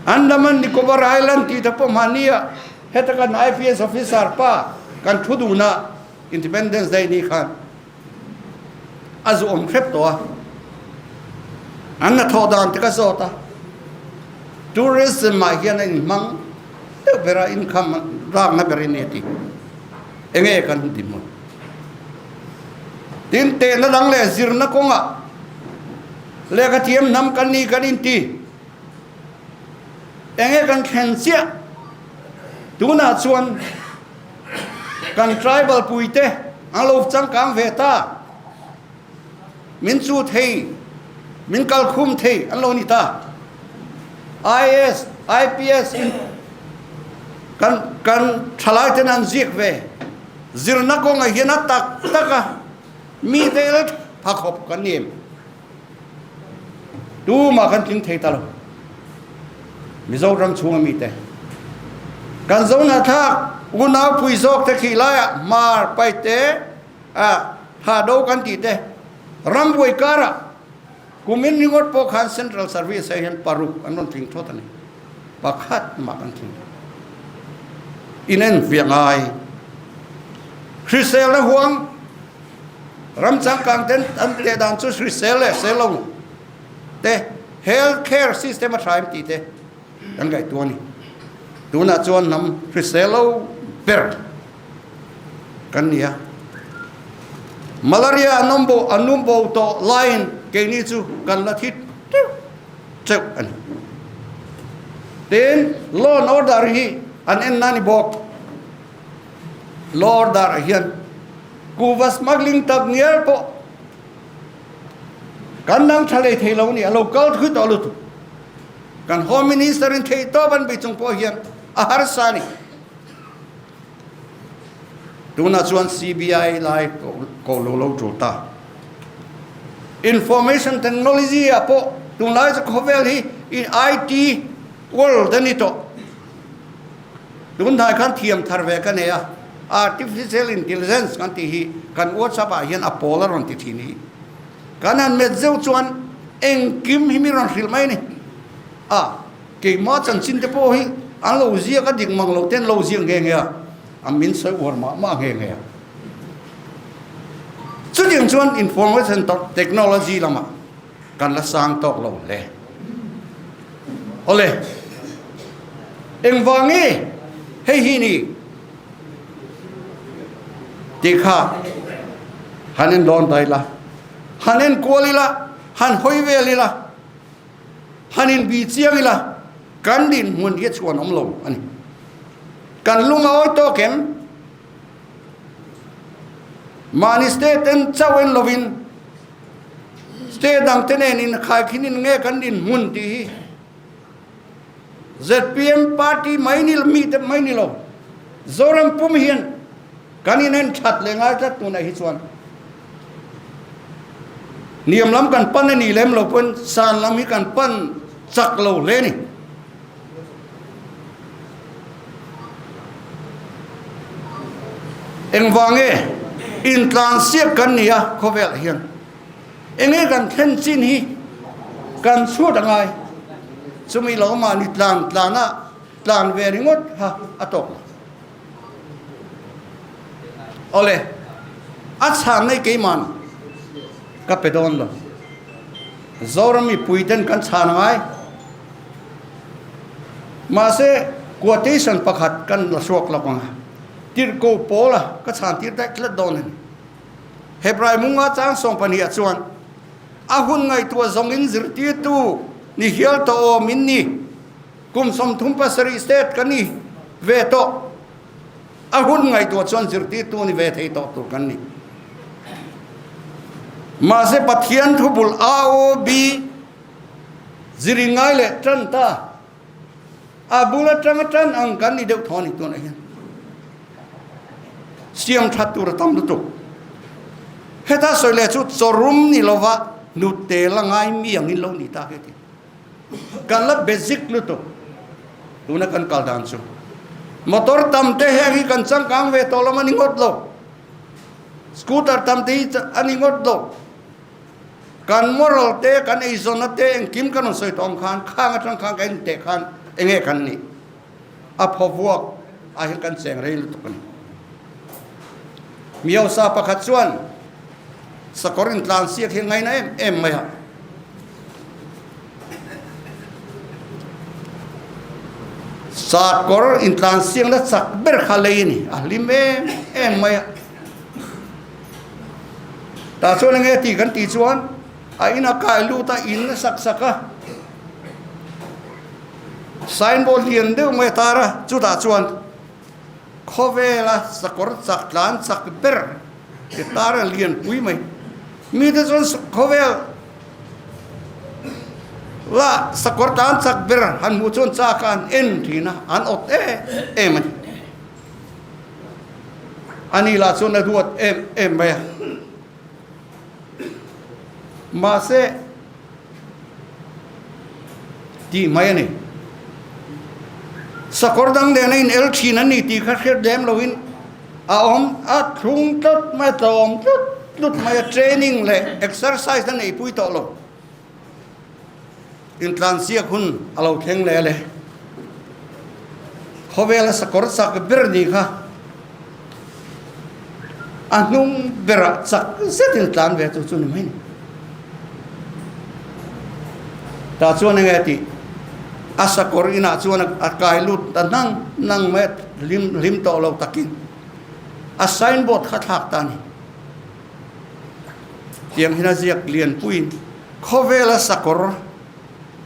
Andaman Nicobar Island tih te pawh mahnia heta kan IPS officer pa kan thu duhna Independence Day ni khan a zu awm hrep tawh a, an hnathawh dan te ka zawt a, tourism ah hian a inhmang deuh ber a, income lakna ber in a ti. Enge kan ti hmun? Tin, tehna dang leh zirna kawngah lehkha thiam hnam kan ni kan inti. Enge kan thlen chiah? Tunah chuan kan tribal puite an lo changkang ve ta. Min chu thei, min kalkhum thei an lo ni ta. IAS, IPS in kan kan thalai ten an ziak ve. Zirna kawngah hian a tak tak a mi te la tha khawp kan ni em? Tumah kan tling thei ta lo. Mizoram chhunga mi te kan Zohnahthlak unau pui zawk te khi laiah Hmar Paite a tha do kan tih te rambuai karah kumin ringawt pawh khan Central Service ah hian paruk an rawn tling thawt a ni. Pakhat mah kan tling lo. Inenfiah ngai. Hriselna huang ram changkang ten an teh dan chu hrisel leh hrisel lo te health care system a tha em tih te kan ngaihtuah a ni. Tunah chuan hnam hrisel lo ber kan ni a. Malaria an awm bo an awm bo tawh laiin keini chu kan la thi teuh teuh a ni. Tin, law and order hi an en na ni bawk. Law order ah hian kuhva smuggling tak ngial pawh kan dang tha lei thei lo a ni, a lo kal thui tawh lutuk. Kan Home Minister in theihtawp an bei chung pawh hian a harsa a ni. Tunah chuan CBI lai ko lo lo tul ta. Information technology ah pawh tunlai chu khawvel hi IT world a ni tawh. Tunhnai khan thiam thar ve ka nei a, Artificial Intelligence kan tih hi kan WhatsApp ah hian a pawl a rawn ti thin hi. Kan han met zeuh chuan engkim hi mi rawn hrilh mai a ni. A, keimah chanchin te pawh hi an lo ziak a dik mang lo te an lo ziak nghe nghe a, a min sawi uar mah mah nghe nghe a. Chutiang chuan information technology lamah kan la sang tawk lo hle. Awle, engvang nge hei hi ni tih kha han en dawn ta ila, han en kual ila, han hawi vel ila, han inbi chiang ila, kan dinhmun hi a chhuan awm lo a ni. Kan lung a awi tawk em? Mahni state en chauh en lovin State dang te nen inkhaikhin in nge kan dinhmun tih hi zpm party mai ni mi te mai ni lo Zoram pum hian kan inen that leh ngai tlat tunah hi chuan niam lam kan pan a ni lem lo pawn san lam hi kan pan chak lo hle a ni. Engvang nge intlansiak kan ni a khawvelah hian enge kan thlen chin hi kan chhut a ngai chumi lo mahni tlan tlan a tlan ve ringawt kha a tawk lo. Awle a chhan nei keiman ka pe dawn lo Zoram mipui ten kan chhan a ngai. Mahse, quotation pakhat kan la hruak lawk ang a, Tirhko Paula ka chhan tir daih tlat dawn a ni. Hebrai munga chang 12 ah chuan, A hun ngaihtuah zawngin zirtirtu ni hial tawh awm in ni, kum 37 state ka ni ve tawh, a hun ngaihtuah chuan zirtirtu ni ve thei tawh tur kan ni. Mahse, Pathian thubul AOB, Ziri ngai leh tan ta. A bul atanga tan ang kan ni deuh thaw a ni tunah hian. Siam that tur a tam lutuk. Heta sawi leh chu chawrum ni lova hnute la ngai mi angin lo ni ta heti. Kan la basic lutuk tuna kan kal dan chu. Motor tam te heng hi kan changkang ve tawh lo a ni ngawt lo. Scooter tam te hi a ni ngawt lo. Kan moral te, kan eizawnna te engkim kan rawn sawi tawh ang khan, khang atang khan kan inteh khan enge kan nih? A phaw vuak ah hian kan cheng rei lutuk a ni. Miosa pakhat chuan sakawr intlan siak hi ngaina em em mai a. Sakawr intlan siakna chak ber kha lei a ni, a hlim em em mai a. Tah chuan enge tih kan tih chuan a in a kai lut a, in a sak sak a, signboard lian deuh mai a tar a, chutah chuan khawvela sakawr chak tlan chak ber ti tar a lian pui mai. Mite chuan khawvel la sakawr tlan chak ber han hmuh chuan chak a an en thin a, an awt em em a ni. Ani lah chuan a ruat em em mai a. Mahse, tih mai a ni. Sakawr dang nena in el thin a ni tih kha hriat lem loin a awm a thlung tlat mai a, tlawm tlut tlut mai a, training leh exercise a neihpui tawh lo. Intlansiak hun a lo thleng leh le. Khawvela sakawr chak ber ni kha a hnung berah chak zetin tlan ve chu chu ni mai ni. Tah chuan enge a tih? A sakawr inah chuan a kai lut ta nang nang mai a, hlim hlim tawh lo takin a signboard kha thlak ta a ni. Tiang hian a ziak lianpuiin khawvela sakawr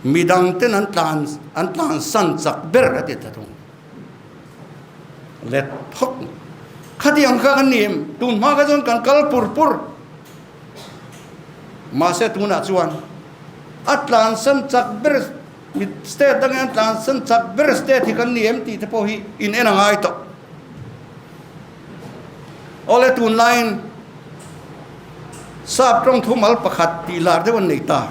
midang ten an tlan an tlan san chak ber a ti ta thung. Let phawk khatiang kha kan ni em? Tun hma kha chuan kan kal pur pur. Mahse tunah chuan a tlan san chak ber. Mi state dangin an tlansan chak ber state hi kan ni em tih te pawh hi in en a ngai tawh. Awle tunlaiin sap tawng thumal pakhat tih lar deuh an nei ta.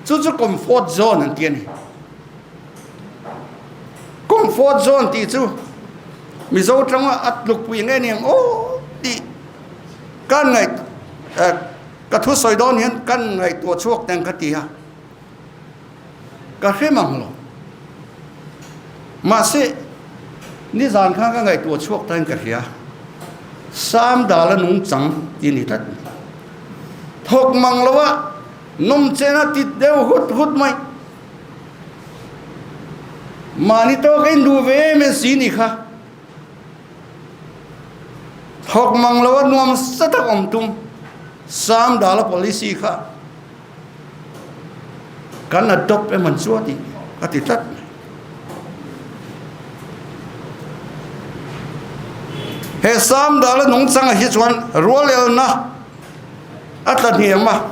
Chu chu comfort zone an ti a ni. Comfort zone tih chu Mizo tanga a tlukpui nge ni ang aw tih kan ngaih ka thusawi dawn hian kan ngaihtuah chhuak teng ka ti a. Ka hre mang lo. Mahse, nizan khan ka ngaihtuah chhuak tain ka hria. Sam dala nungchang ti a ni tlat mai. Thawk mang lo a, nawm chen a tit deuh hut hut mai. Mahni tawk a induh ve em em si ni kha. Thawk mang lo a nuam sa tak awm tum. Sam dala policy kha. Kan adopt em an chu a ti a ti tlat mai. He Sam dala nungchangah hi chuan rualelna a tla hniam a,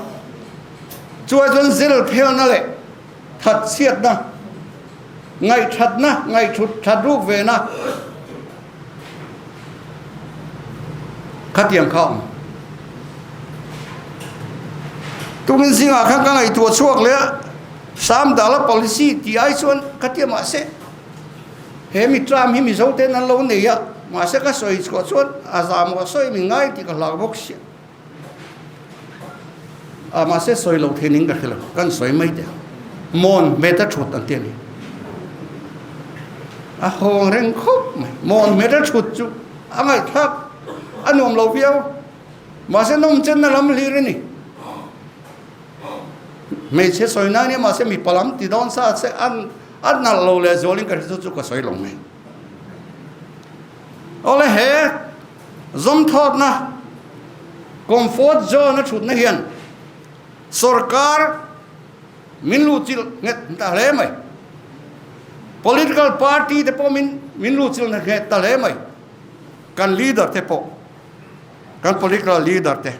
chuai chuan zil phelna leh that chhiatna, ngaihthatna, ngaihthut that ruk vena Khatiang kha a awm. Tumin zingah khan ka ngaihtuah chhuak leh a, Sam Dala policy tih ai chuan khatia mahse he mi term hi Mizo ten an lo nei a, mahse ka sawi chhuah chuan a zahmawh sawi min ngai tih ka hlau bawk sia. A mahse sawi lo thei ning ka hre lo, kan sawi mai teh ang. Mawn hmet a thut an ti a ni. A hawng reng khawp mai. Mawn hmet a thut chu a ngaihthlak a nuam lo viau. Mahse nawm chenna lam hlir a ni. Hmeichhe sawi na nia mahse mipa lam ti dawn sa se an a nalh lo leh zualin ka hre chu chu ka sawi lo mai. Awle he Zawmthawtna, comfort zone a thutna hian sorkar min luhchilh nghet ta hle mai. Political party te pawh min min luhchilh nghet ta hle mai. Kan leader te pawh, kan political leader te.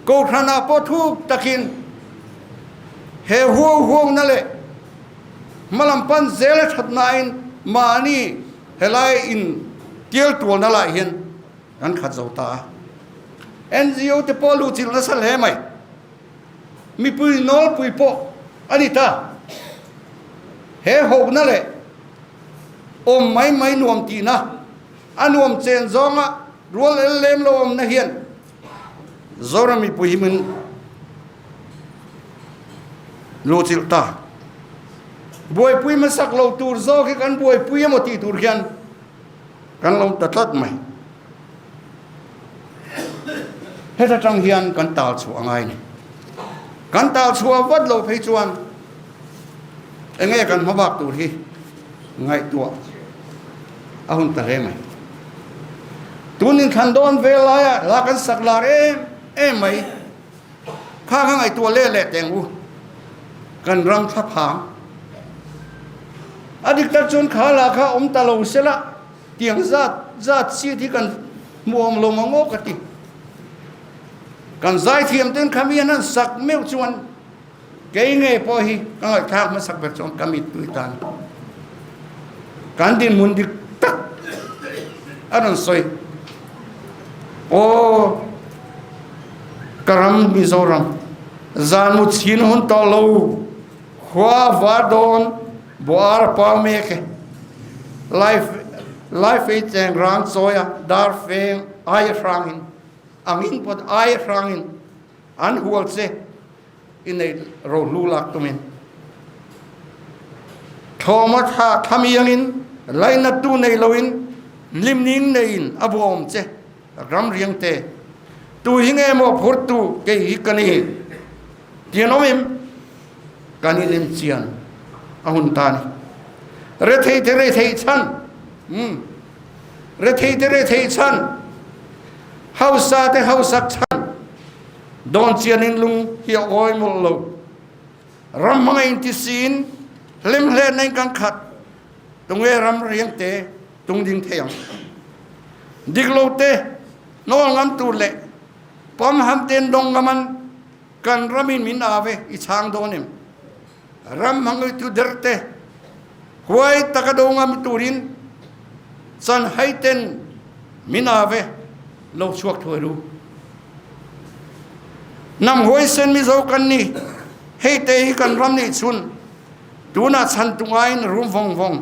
Kohhranah pawh thuk takin he huau huauna leh hmalam pan zel a that nain mahni helai in tial tualna lah hian kan khat zo ta a. NGO te pawh luhchilh nasa hle mai. Mipui nawlpui pawh a ni ta. He hohna leh awm mai mai nuam tihna a nuam chen zawnga rual el lem lo awmna hian Zoram mipui hi min luhchilh ta. Buaipui hmasak lo tur zawk hi kan buaipui emaw tih tur hian kan lo ta tlat mai. Heta tang hian kan tal chhuah a ngai ni. Kan tal chhuah vat lo phei chuan enge kan hmabak tur hi ngaihtuah a hun ta hle mai. Tun inthlan dawn vel laia hla kan sak lar em em mai. Kha kha ngaihtuah leh leh teng u. Kan ram thla phang. A dik tak chuan kha lah kha awm ta lo sela tiang zat zat seat hi kan hmu awm lo mang aw ka ti. Kan zaithiam ten kha mi an han sak meuh chuan Kei ngei pawh hi ka ngaihthlak hmasak ber chuan ka mittui tan kan dinhmun dik tak a rawn sawi. Aw ka ram Mizoram zan mu chhin hun tawh lo khua var dawn buar pau mek e. Life life ei cheng rang chawi a dar feng aia hrangin angin pawt aia hrangin an hual che. I nei rohlu lak tumin thawma tha thamiangin lainattu nei loin hlimning neiin a bawm che ram riang te tu hi nge maw phurtu kei hi ka ni tian awm em kan in em chian a hun ta ni rethei te rethei chhan um rethei te rethei chhan hausa te hausak chhan Dawn chianin lung hi a awi mawlh lo. Ram hmanga inti siin hlim hlen in kan khat. Tunge ram riang te tung ding thei ang. Dik lo te hnawl ngam tur leh pawm ham ten dawng ngaman kan ramin min ave i chhang dawn em? Ram hmangaihtu derte huai taka do ngam turin chanhai ten min ave lo chhuak thuai ru. Hnam huaisen Mizo kan ni, hei te hi kan ram nih chhun tunah chhan tu ngaiin rum vawng vawng.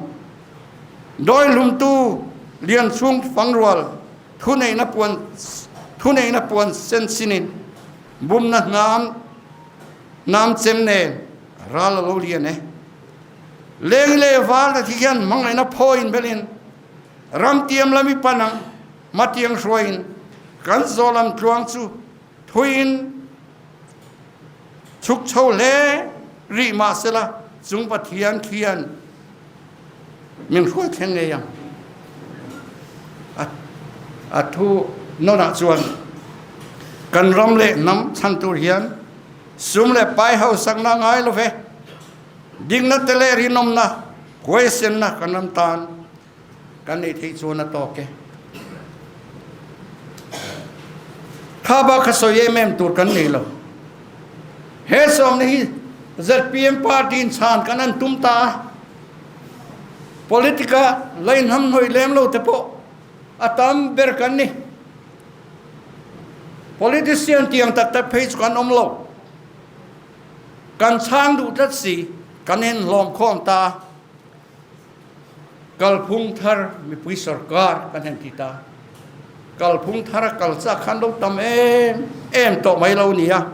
Dawi hlumtu lian chhung fangrual thuneihna puan thuneihna puan sen sinin bumna hnam Hnam chem nen ral a lo lian e. Leng leh val te thi hian hmangaihna phawiin belin ram tiam lam i pan ang hmatiang hruaiin kan zaw lam tluang chu thuiin chhuk chho hle rih mahsela chung Pathian khian min hruai thleng ngei ang. A thu nawnah chuan kan ram leh hnam chhan tur hian sum leh pai hausakna ngai lo ve. Dikna te leh rinawmna, huaisenna kan ram tan kan neih theih chuan a tawk e. Kha bak kha sawi em em tur kan nei lo. He sawmna hi zpm party in chhan kan an tum ta a. Politic-a la inhamhnawih lem lo te pawh a tam ber kan ni. Politician tiang tak tak phei chu kan awm lo. Kan chhang duh tlat si, kan inhlawm khawm ta a. Kalphung thar mipui sorkar kan han ti ta. Kalphung thar a kal chak khan lo tam em em tawh mai lo nia.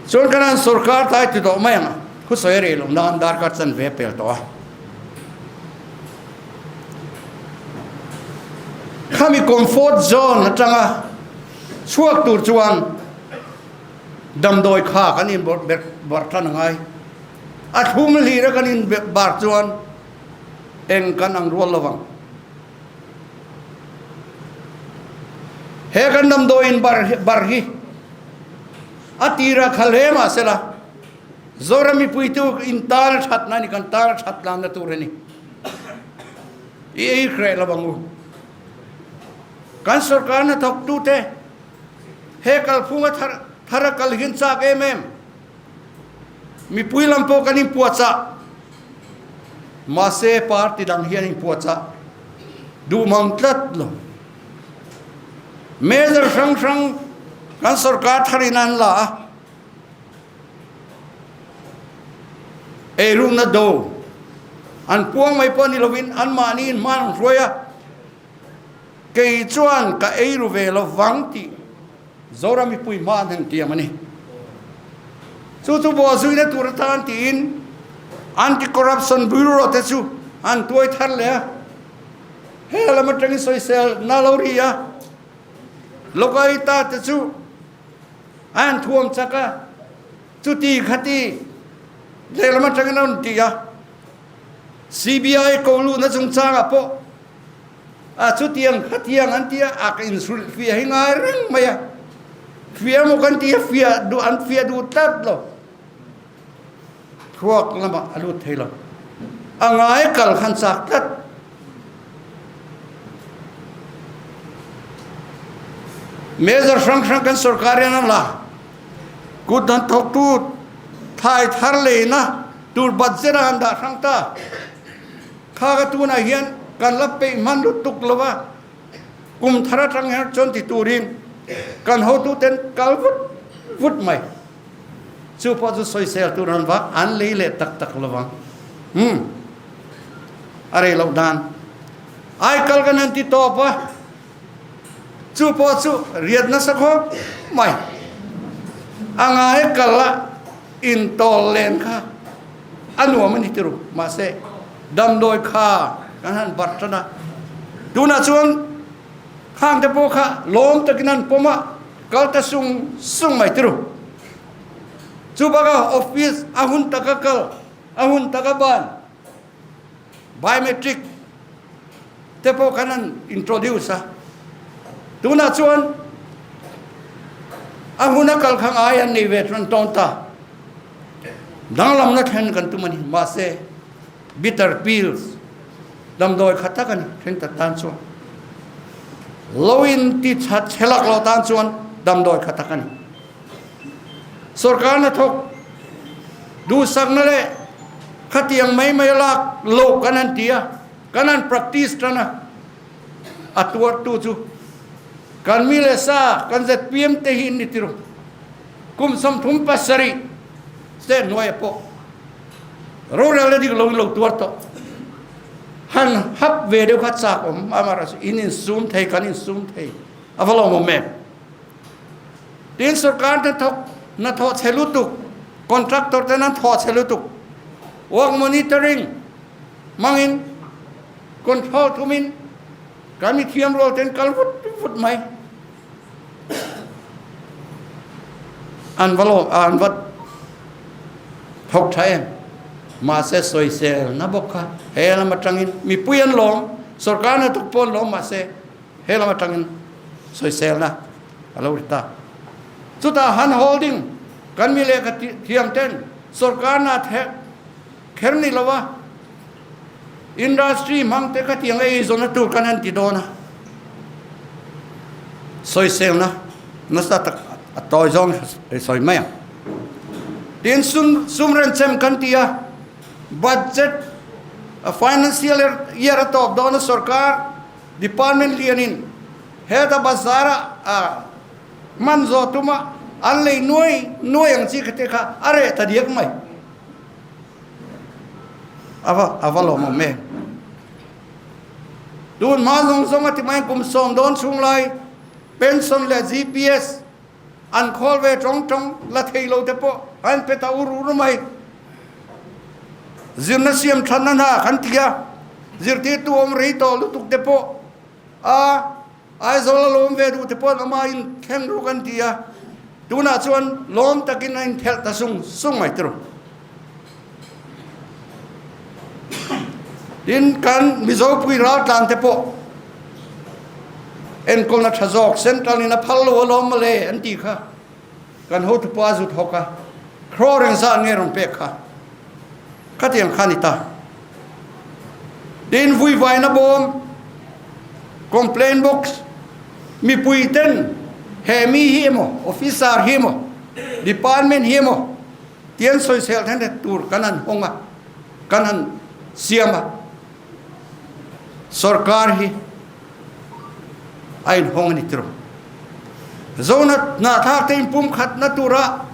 Chuan kan han sorkar ta i ti tawh mai ang a, khusawi a rei lo nan darkar chanve a pel tawh a. Khami comfort zone atanga chhuak tur chuan damdawi kha kan in bar tan a ngai. A thlum hlir a kan in bar chuan eng kan ang rual lo vang. He kan damdawi in bar hi a tira khal hle mah sela Zoram mipuitu in tan a that na a ni, kan tan a that tlanna tur a ni. I ei hreh lo ang u. Kan sorkar hnathawktute He kalphunga thar thar a kal hian chak em em. Mipui lam pawh kan inpuahchah. Mahse party dang hian inpuahchah duh mang tlat lo. Measure hrang hrang kan sorkar tharin an la a. Eirukna do an puang mai pawh ni lovin anmahni in hman an hruai a. Kei chuan ka ei ru ve lo vang tih Zoram mipui hma an han tiam a ni. Chu chu buahzuina tur atan tiin Anti-Corruption Bureau te chu an tuai thar leh a. He lam atangin sawisel na lo ri a, Lokaita te chu a han thuam chak a, chuti khati lehlam atangin a rawn ti a. CBI ko luhna chungchangah pawh A chutiang khatiang an ti a, a ka insulh fiah hi ngai reng mai a. Fiah maw kan ti a, fiah duh an fiah duh tlat lo. Thluak lamah a lut thei lo. A ngai kal khan chak tlat. Measure hrang hrang kan sorkar hian an la. Kut han thawktu thlai thar leina tur budget a han dah hrang ta. Kha ka tunah hian kan la peih hman lutuk lo va, kum thar atang hian chuan ti turin kan hotuten kal vut vut mai. Chu pawh chu sawisel tur an va an lei leh tak tak lo vang. Umm a rei loh dan. Ai kal kan han ti tawp a, chu pawh chu riat nasa khawp mai. A ngai kal a intawl len kha a nuam a ni ti ru. Mahse, damdawi kha kan han barh tan a, tunah chuan khang te pawh kha lawm takin an pawm a, kal ta sung sung mai ti ru. Chu bakah office a hun taka kal, a hun taka ban, biometric te pawh kan han introduce a, tunah chuan a hun a kal kha ngai an nei ve chuan tawn ta. Danglamna thlen kan tum a ni, mahse bitter pills damdawi kha tak a ni then tak tan chuan. Lo in ti that che lak lo tan chuan damdawi kha tak a ni. Sorkar hnathawk duhsakna leh khatiang mai mai lak loh kan han ti a, kan han practice tan a, a tuartu chu kan mi leh sa kan zpm te hi an ni tirh. Kum 37 state hnuaiah pawh rorel na dik loin lo tuar tawh. Han hap ve deuh kha chak awm amaherawhchu in insum thei kan insum thei a va lawmawm em. Tin sorkar hnathawk hnathawh chhe lutuk contractor ten an thawh chhe lutuk work monitoring hmangin control thumin kan mithiam rual ten kal vut vut mai. An va lawm an va thawk tha em mahse sawisel na bawk kha he lam atangin mipui an lawm sorkar hnathawk pawh an lawm mahse he lam atangin sawisel na a lo ri ta chutah han holding kan mi lehkha thiam ten sorkar hna theh kher ni lova Industry hmang te khatiang ei zawnna tur khan an ti dawn a, sawiselna nasa tak a tawi zawng i sawi mai ang. Tin, sum sum renchem kan ti a, budget a financial year a tawp dawn a sorkar department lianin heta bazar a hman zawh tuma an lei nuai nuai ang chi kha te kha a reh ta diak mai. Ava ava lawmawm em. Tun hma zawng zawng a ti mai kum sawm dawn chhung lai pension leh GPS an khawl ve tawng tawng la thei lo te pawh an pe ta ur ur mai. Zirna siam thanna hna kan ti a, zirtirtu awm rei tawh lutuk te pawh a Aizawl a lawm ve duh te pawh an awm a, in thleng ruk an ti a, tunah chuan lawm takin a inthelh ta sung sung mai tiraw. Tin, kan Mizopui raltlan te pawh enkawlna tha zawk Central in a phal lo alawm mawle an tih kha kan hotupa zut hawk a, crore engzah nge rawn pek kha khatiang kha a ni ta. Tin, vuivaina bawm, complaint box, mipui ten he mi hi emaw, officer hi emaw, department hi emaw tian sawisel then het tur kan han hawng a, kan han siam a, sorkar hi a inhawng a ni tiraw. Zona hnahthlak te inpumkhatna tura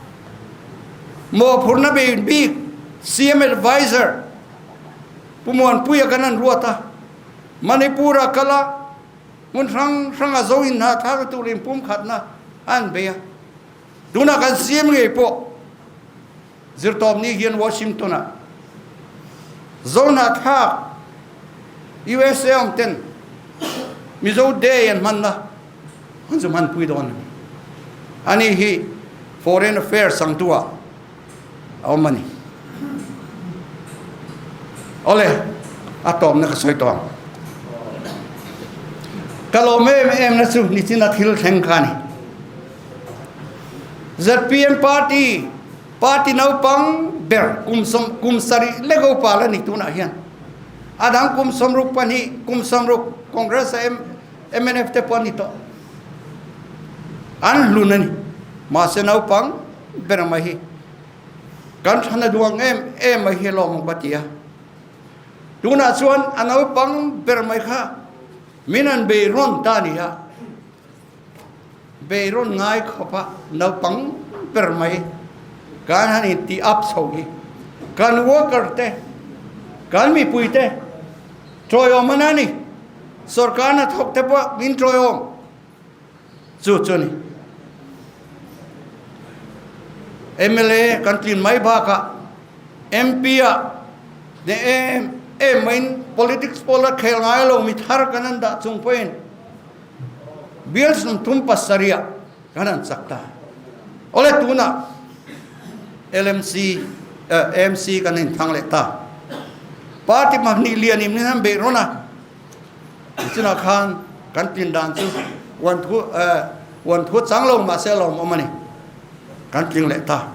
mawhphurhna bik CM Adviser Pu Muanpuia kan han ruat a, Manipur-a kal a, hmun hrang hranga zo inhnahthlakna tur inpumkhatna a han bei a. Tunah kan CM ngei pawh zirtawpni hian Washington-ah zo hnahthlak USA awm ten Mizo Day an hmanna an zu hmanpui dawn a ni. Ani hi Foreign Affairs sangtuah a awm a ni. Awle, a tawpna ka sawi tawh ang. Ka lawm em em na chu nichina thil thleng kha a ni. ZPM party, party naupang ber kum sawm kum sarih lek upa la ni tunah hian. A dang kum 62, kum 60 Congress a mnf te pawh an ni tawh. An hlun a ni. Mahse naupang ber mai hi kan thana duang em em mai hi lawm ka ti a. Tunah chuan a naupang ber mai kha min an bei rawn ta a ni a. Bei rawn ngai khawp a naupang ber mai kan han in ti up chho hi kan worker te kan mipui te tawiawm a ni. Sorkar hnathawk te pawh min tawiawm. Chu chu a ni. Mla kan tlin mai bakah MP ah ne em em maiin politics pawh la khel ngai lo mi thar kan an dah chung pawhin bial 37 ah kan han chak ta. Awle tunah LMC AMC kan inthlang leh ta. Party pahnih lian in min han beih rawn a. Nichinah khan kan tlin dan chu uan thu eh uan thu chang lo mahse a lawmawm a ni. Kan tling leh ta.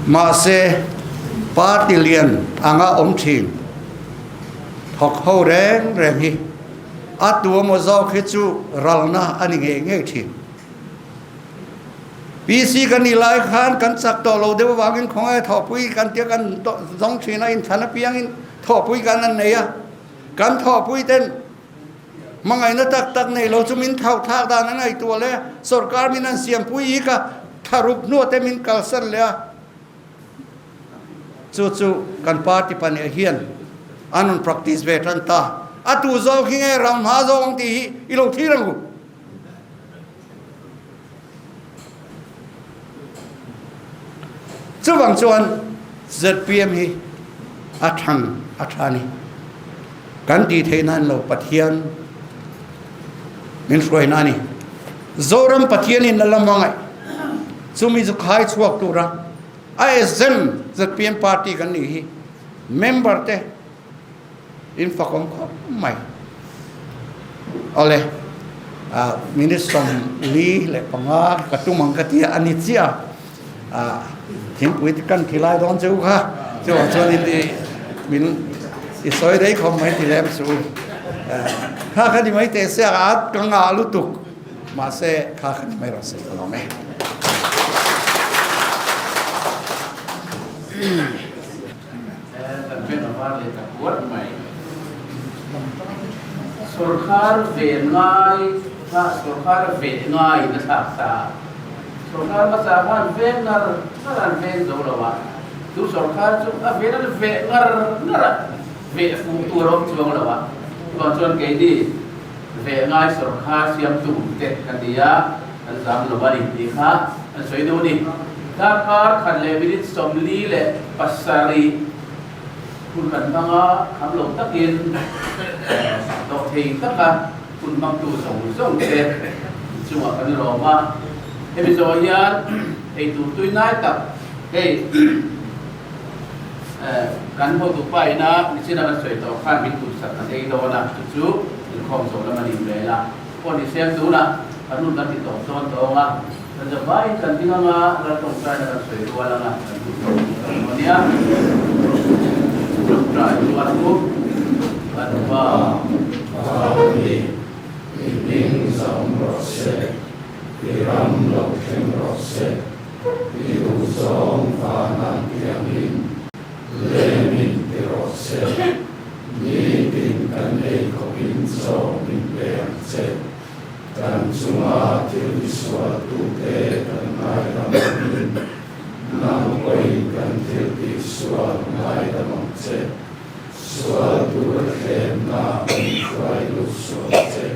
Mahse party lian anga awm thin thawk ho reng reng hi. A tu emaw zawk hi chu ralna a ni ngei ngei thin. PC kan nih lai khan kan chak tawh lo deuh avangin khawngaih thawhpui kan tia kan zawng thin a, inthlan apiangin thawhpui kan an nei a. Kan thawhpui ten hmangaihna tak tak nei lo chu min thau thlak dan a ngaihtuah leh a, sorkar min an siampui hi kha tharup hnuah te min kalsan leh a. Chu chu kan party pahnih hian an rawn practice ve tan ta. A tu zawk hi nge ram hma zawk ang tih hi i lo thlir ang u. Chuvang chuan zpm hi a thang a tha ni. Kan tih theih nan lo Pathian min hruaina a ni. Zoram Pathianin a la hmangaih. Chumi chu khai chhuak tura a exam zpm party kan nih hi member te in fakawm khawp mai. Awle minute 45 ka tum ang ka ti a, a ni chiah a thingpui te kan thi lai dawn che u kha chuvang chuan in min i sawi rei khawp mai ti lem suh u. Kha kha ni mai teh se a ka ngah lutuk mahse kha kha ni mai rawh se ka lawm e. Kan pen a var leh ta kuat mai. Sorkar ve ngai kha sorkar ve ngai in a thlak ta. Sorkar hmasa khan ve ngar ngar an veng zo lo a, chu sorkar chu a ven an veh ngar ngar a, veh fuh tur a awm chuang lo a. Chuvang chuan keini ve ngai sorkar siamtu te kan ni a, kan zam lo a ni tih kha an sawi duh a ni. Darkar 1 minute 47 hun kan hmang a, kham lo takin dawhthei taka hun hmangtu zawng zawng te chungah kan lawm a. Hemi zawh hian eitur tui nai tak hei kan hotu pa ina nichina kan sawi tawh khan min duhsak kan ei dawn a, chu chu inkhawm zawh lam a ni hmel a. Pawh ni seng tunah kan hun kan ti tawp dawn tawng a, kan zavaiin kan ding anga ral tawngtaina kan sawi rual anga kan hun tawp ni tawh dawn nia. Tawngtai rual chu kan va. Vani, i hming zawm rawh se, i ram lo thleng rawh se, i duhzawng vana tiangin lemin ti rawh se, nitin kan ei khawpin chaw min pe ang che, kan chunga thil tisualtute kan ngaidam angin nang pawhin kan thil tihsual ngaidam ang che, sual tura thlemna min hruai lut sual che.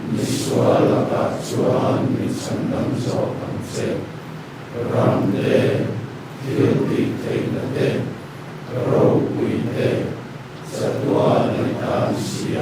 Misual lakah chuan mi chhandam zawk ang che. Ram te, thil tih theihna te, ropui te, chatuan i tan si a.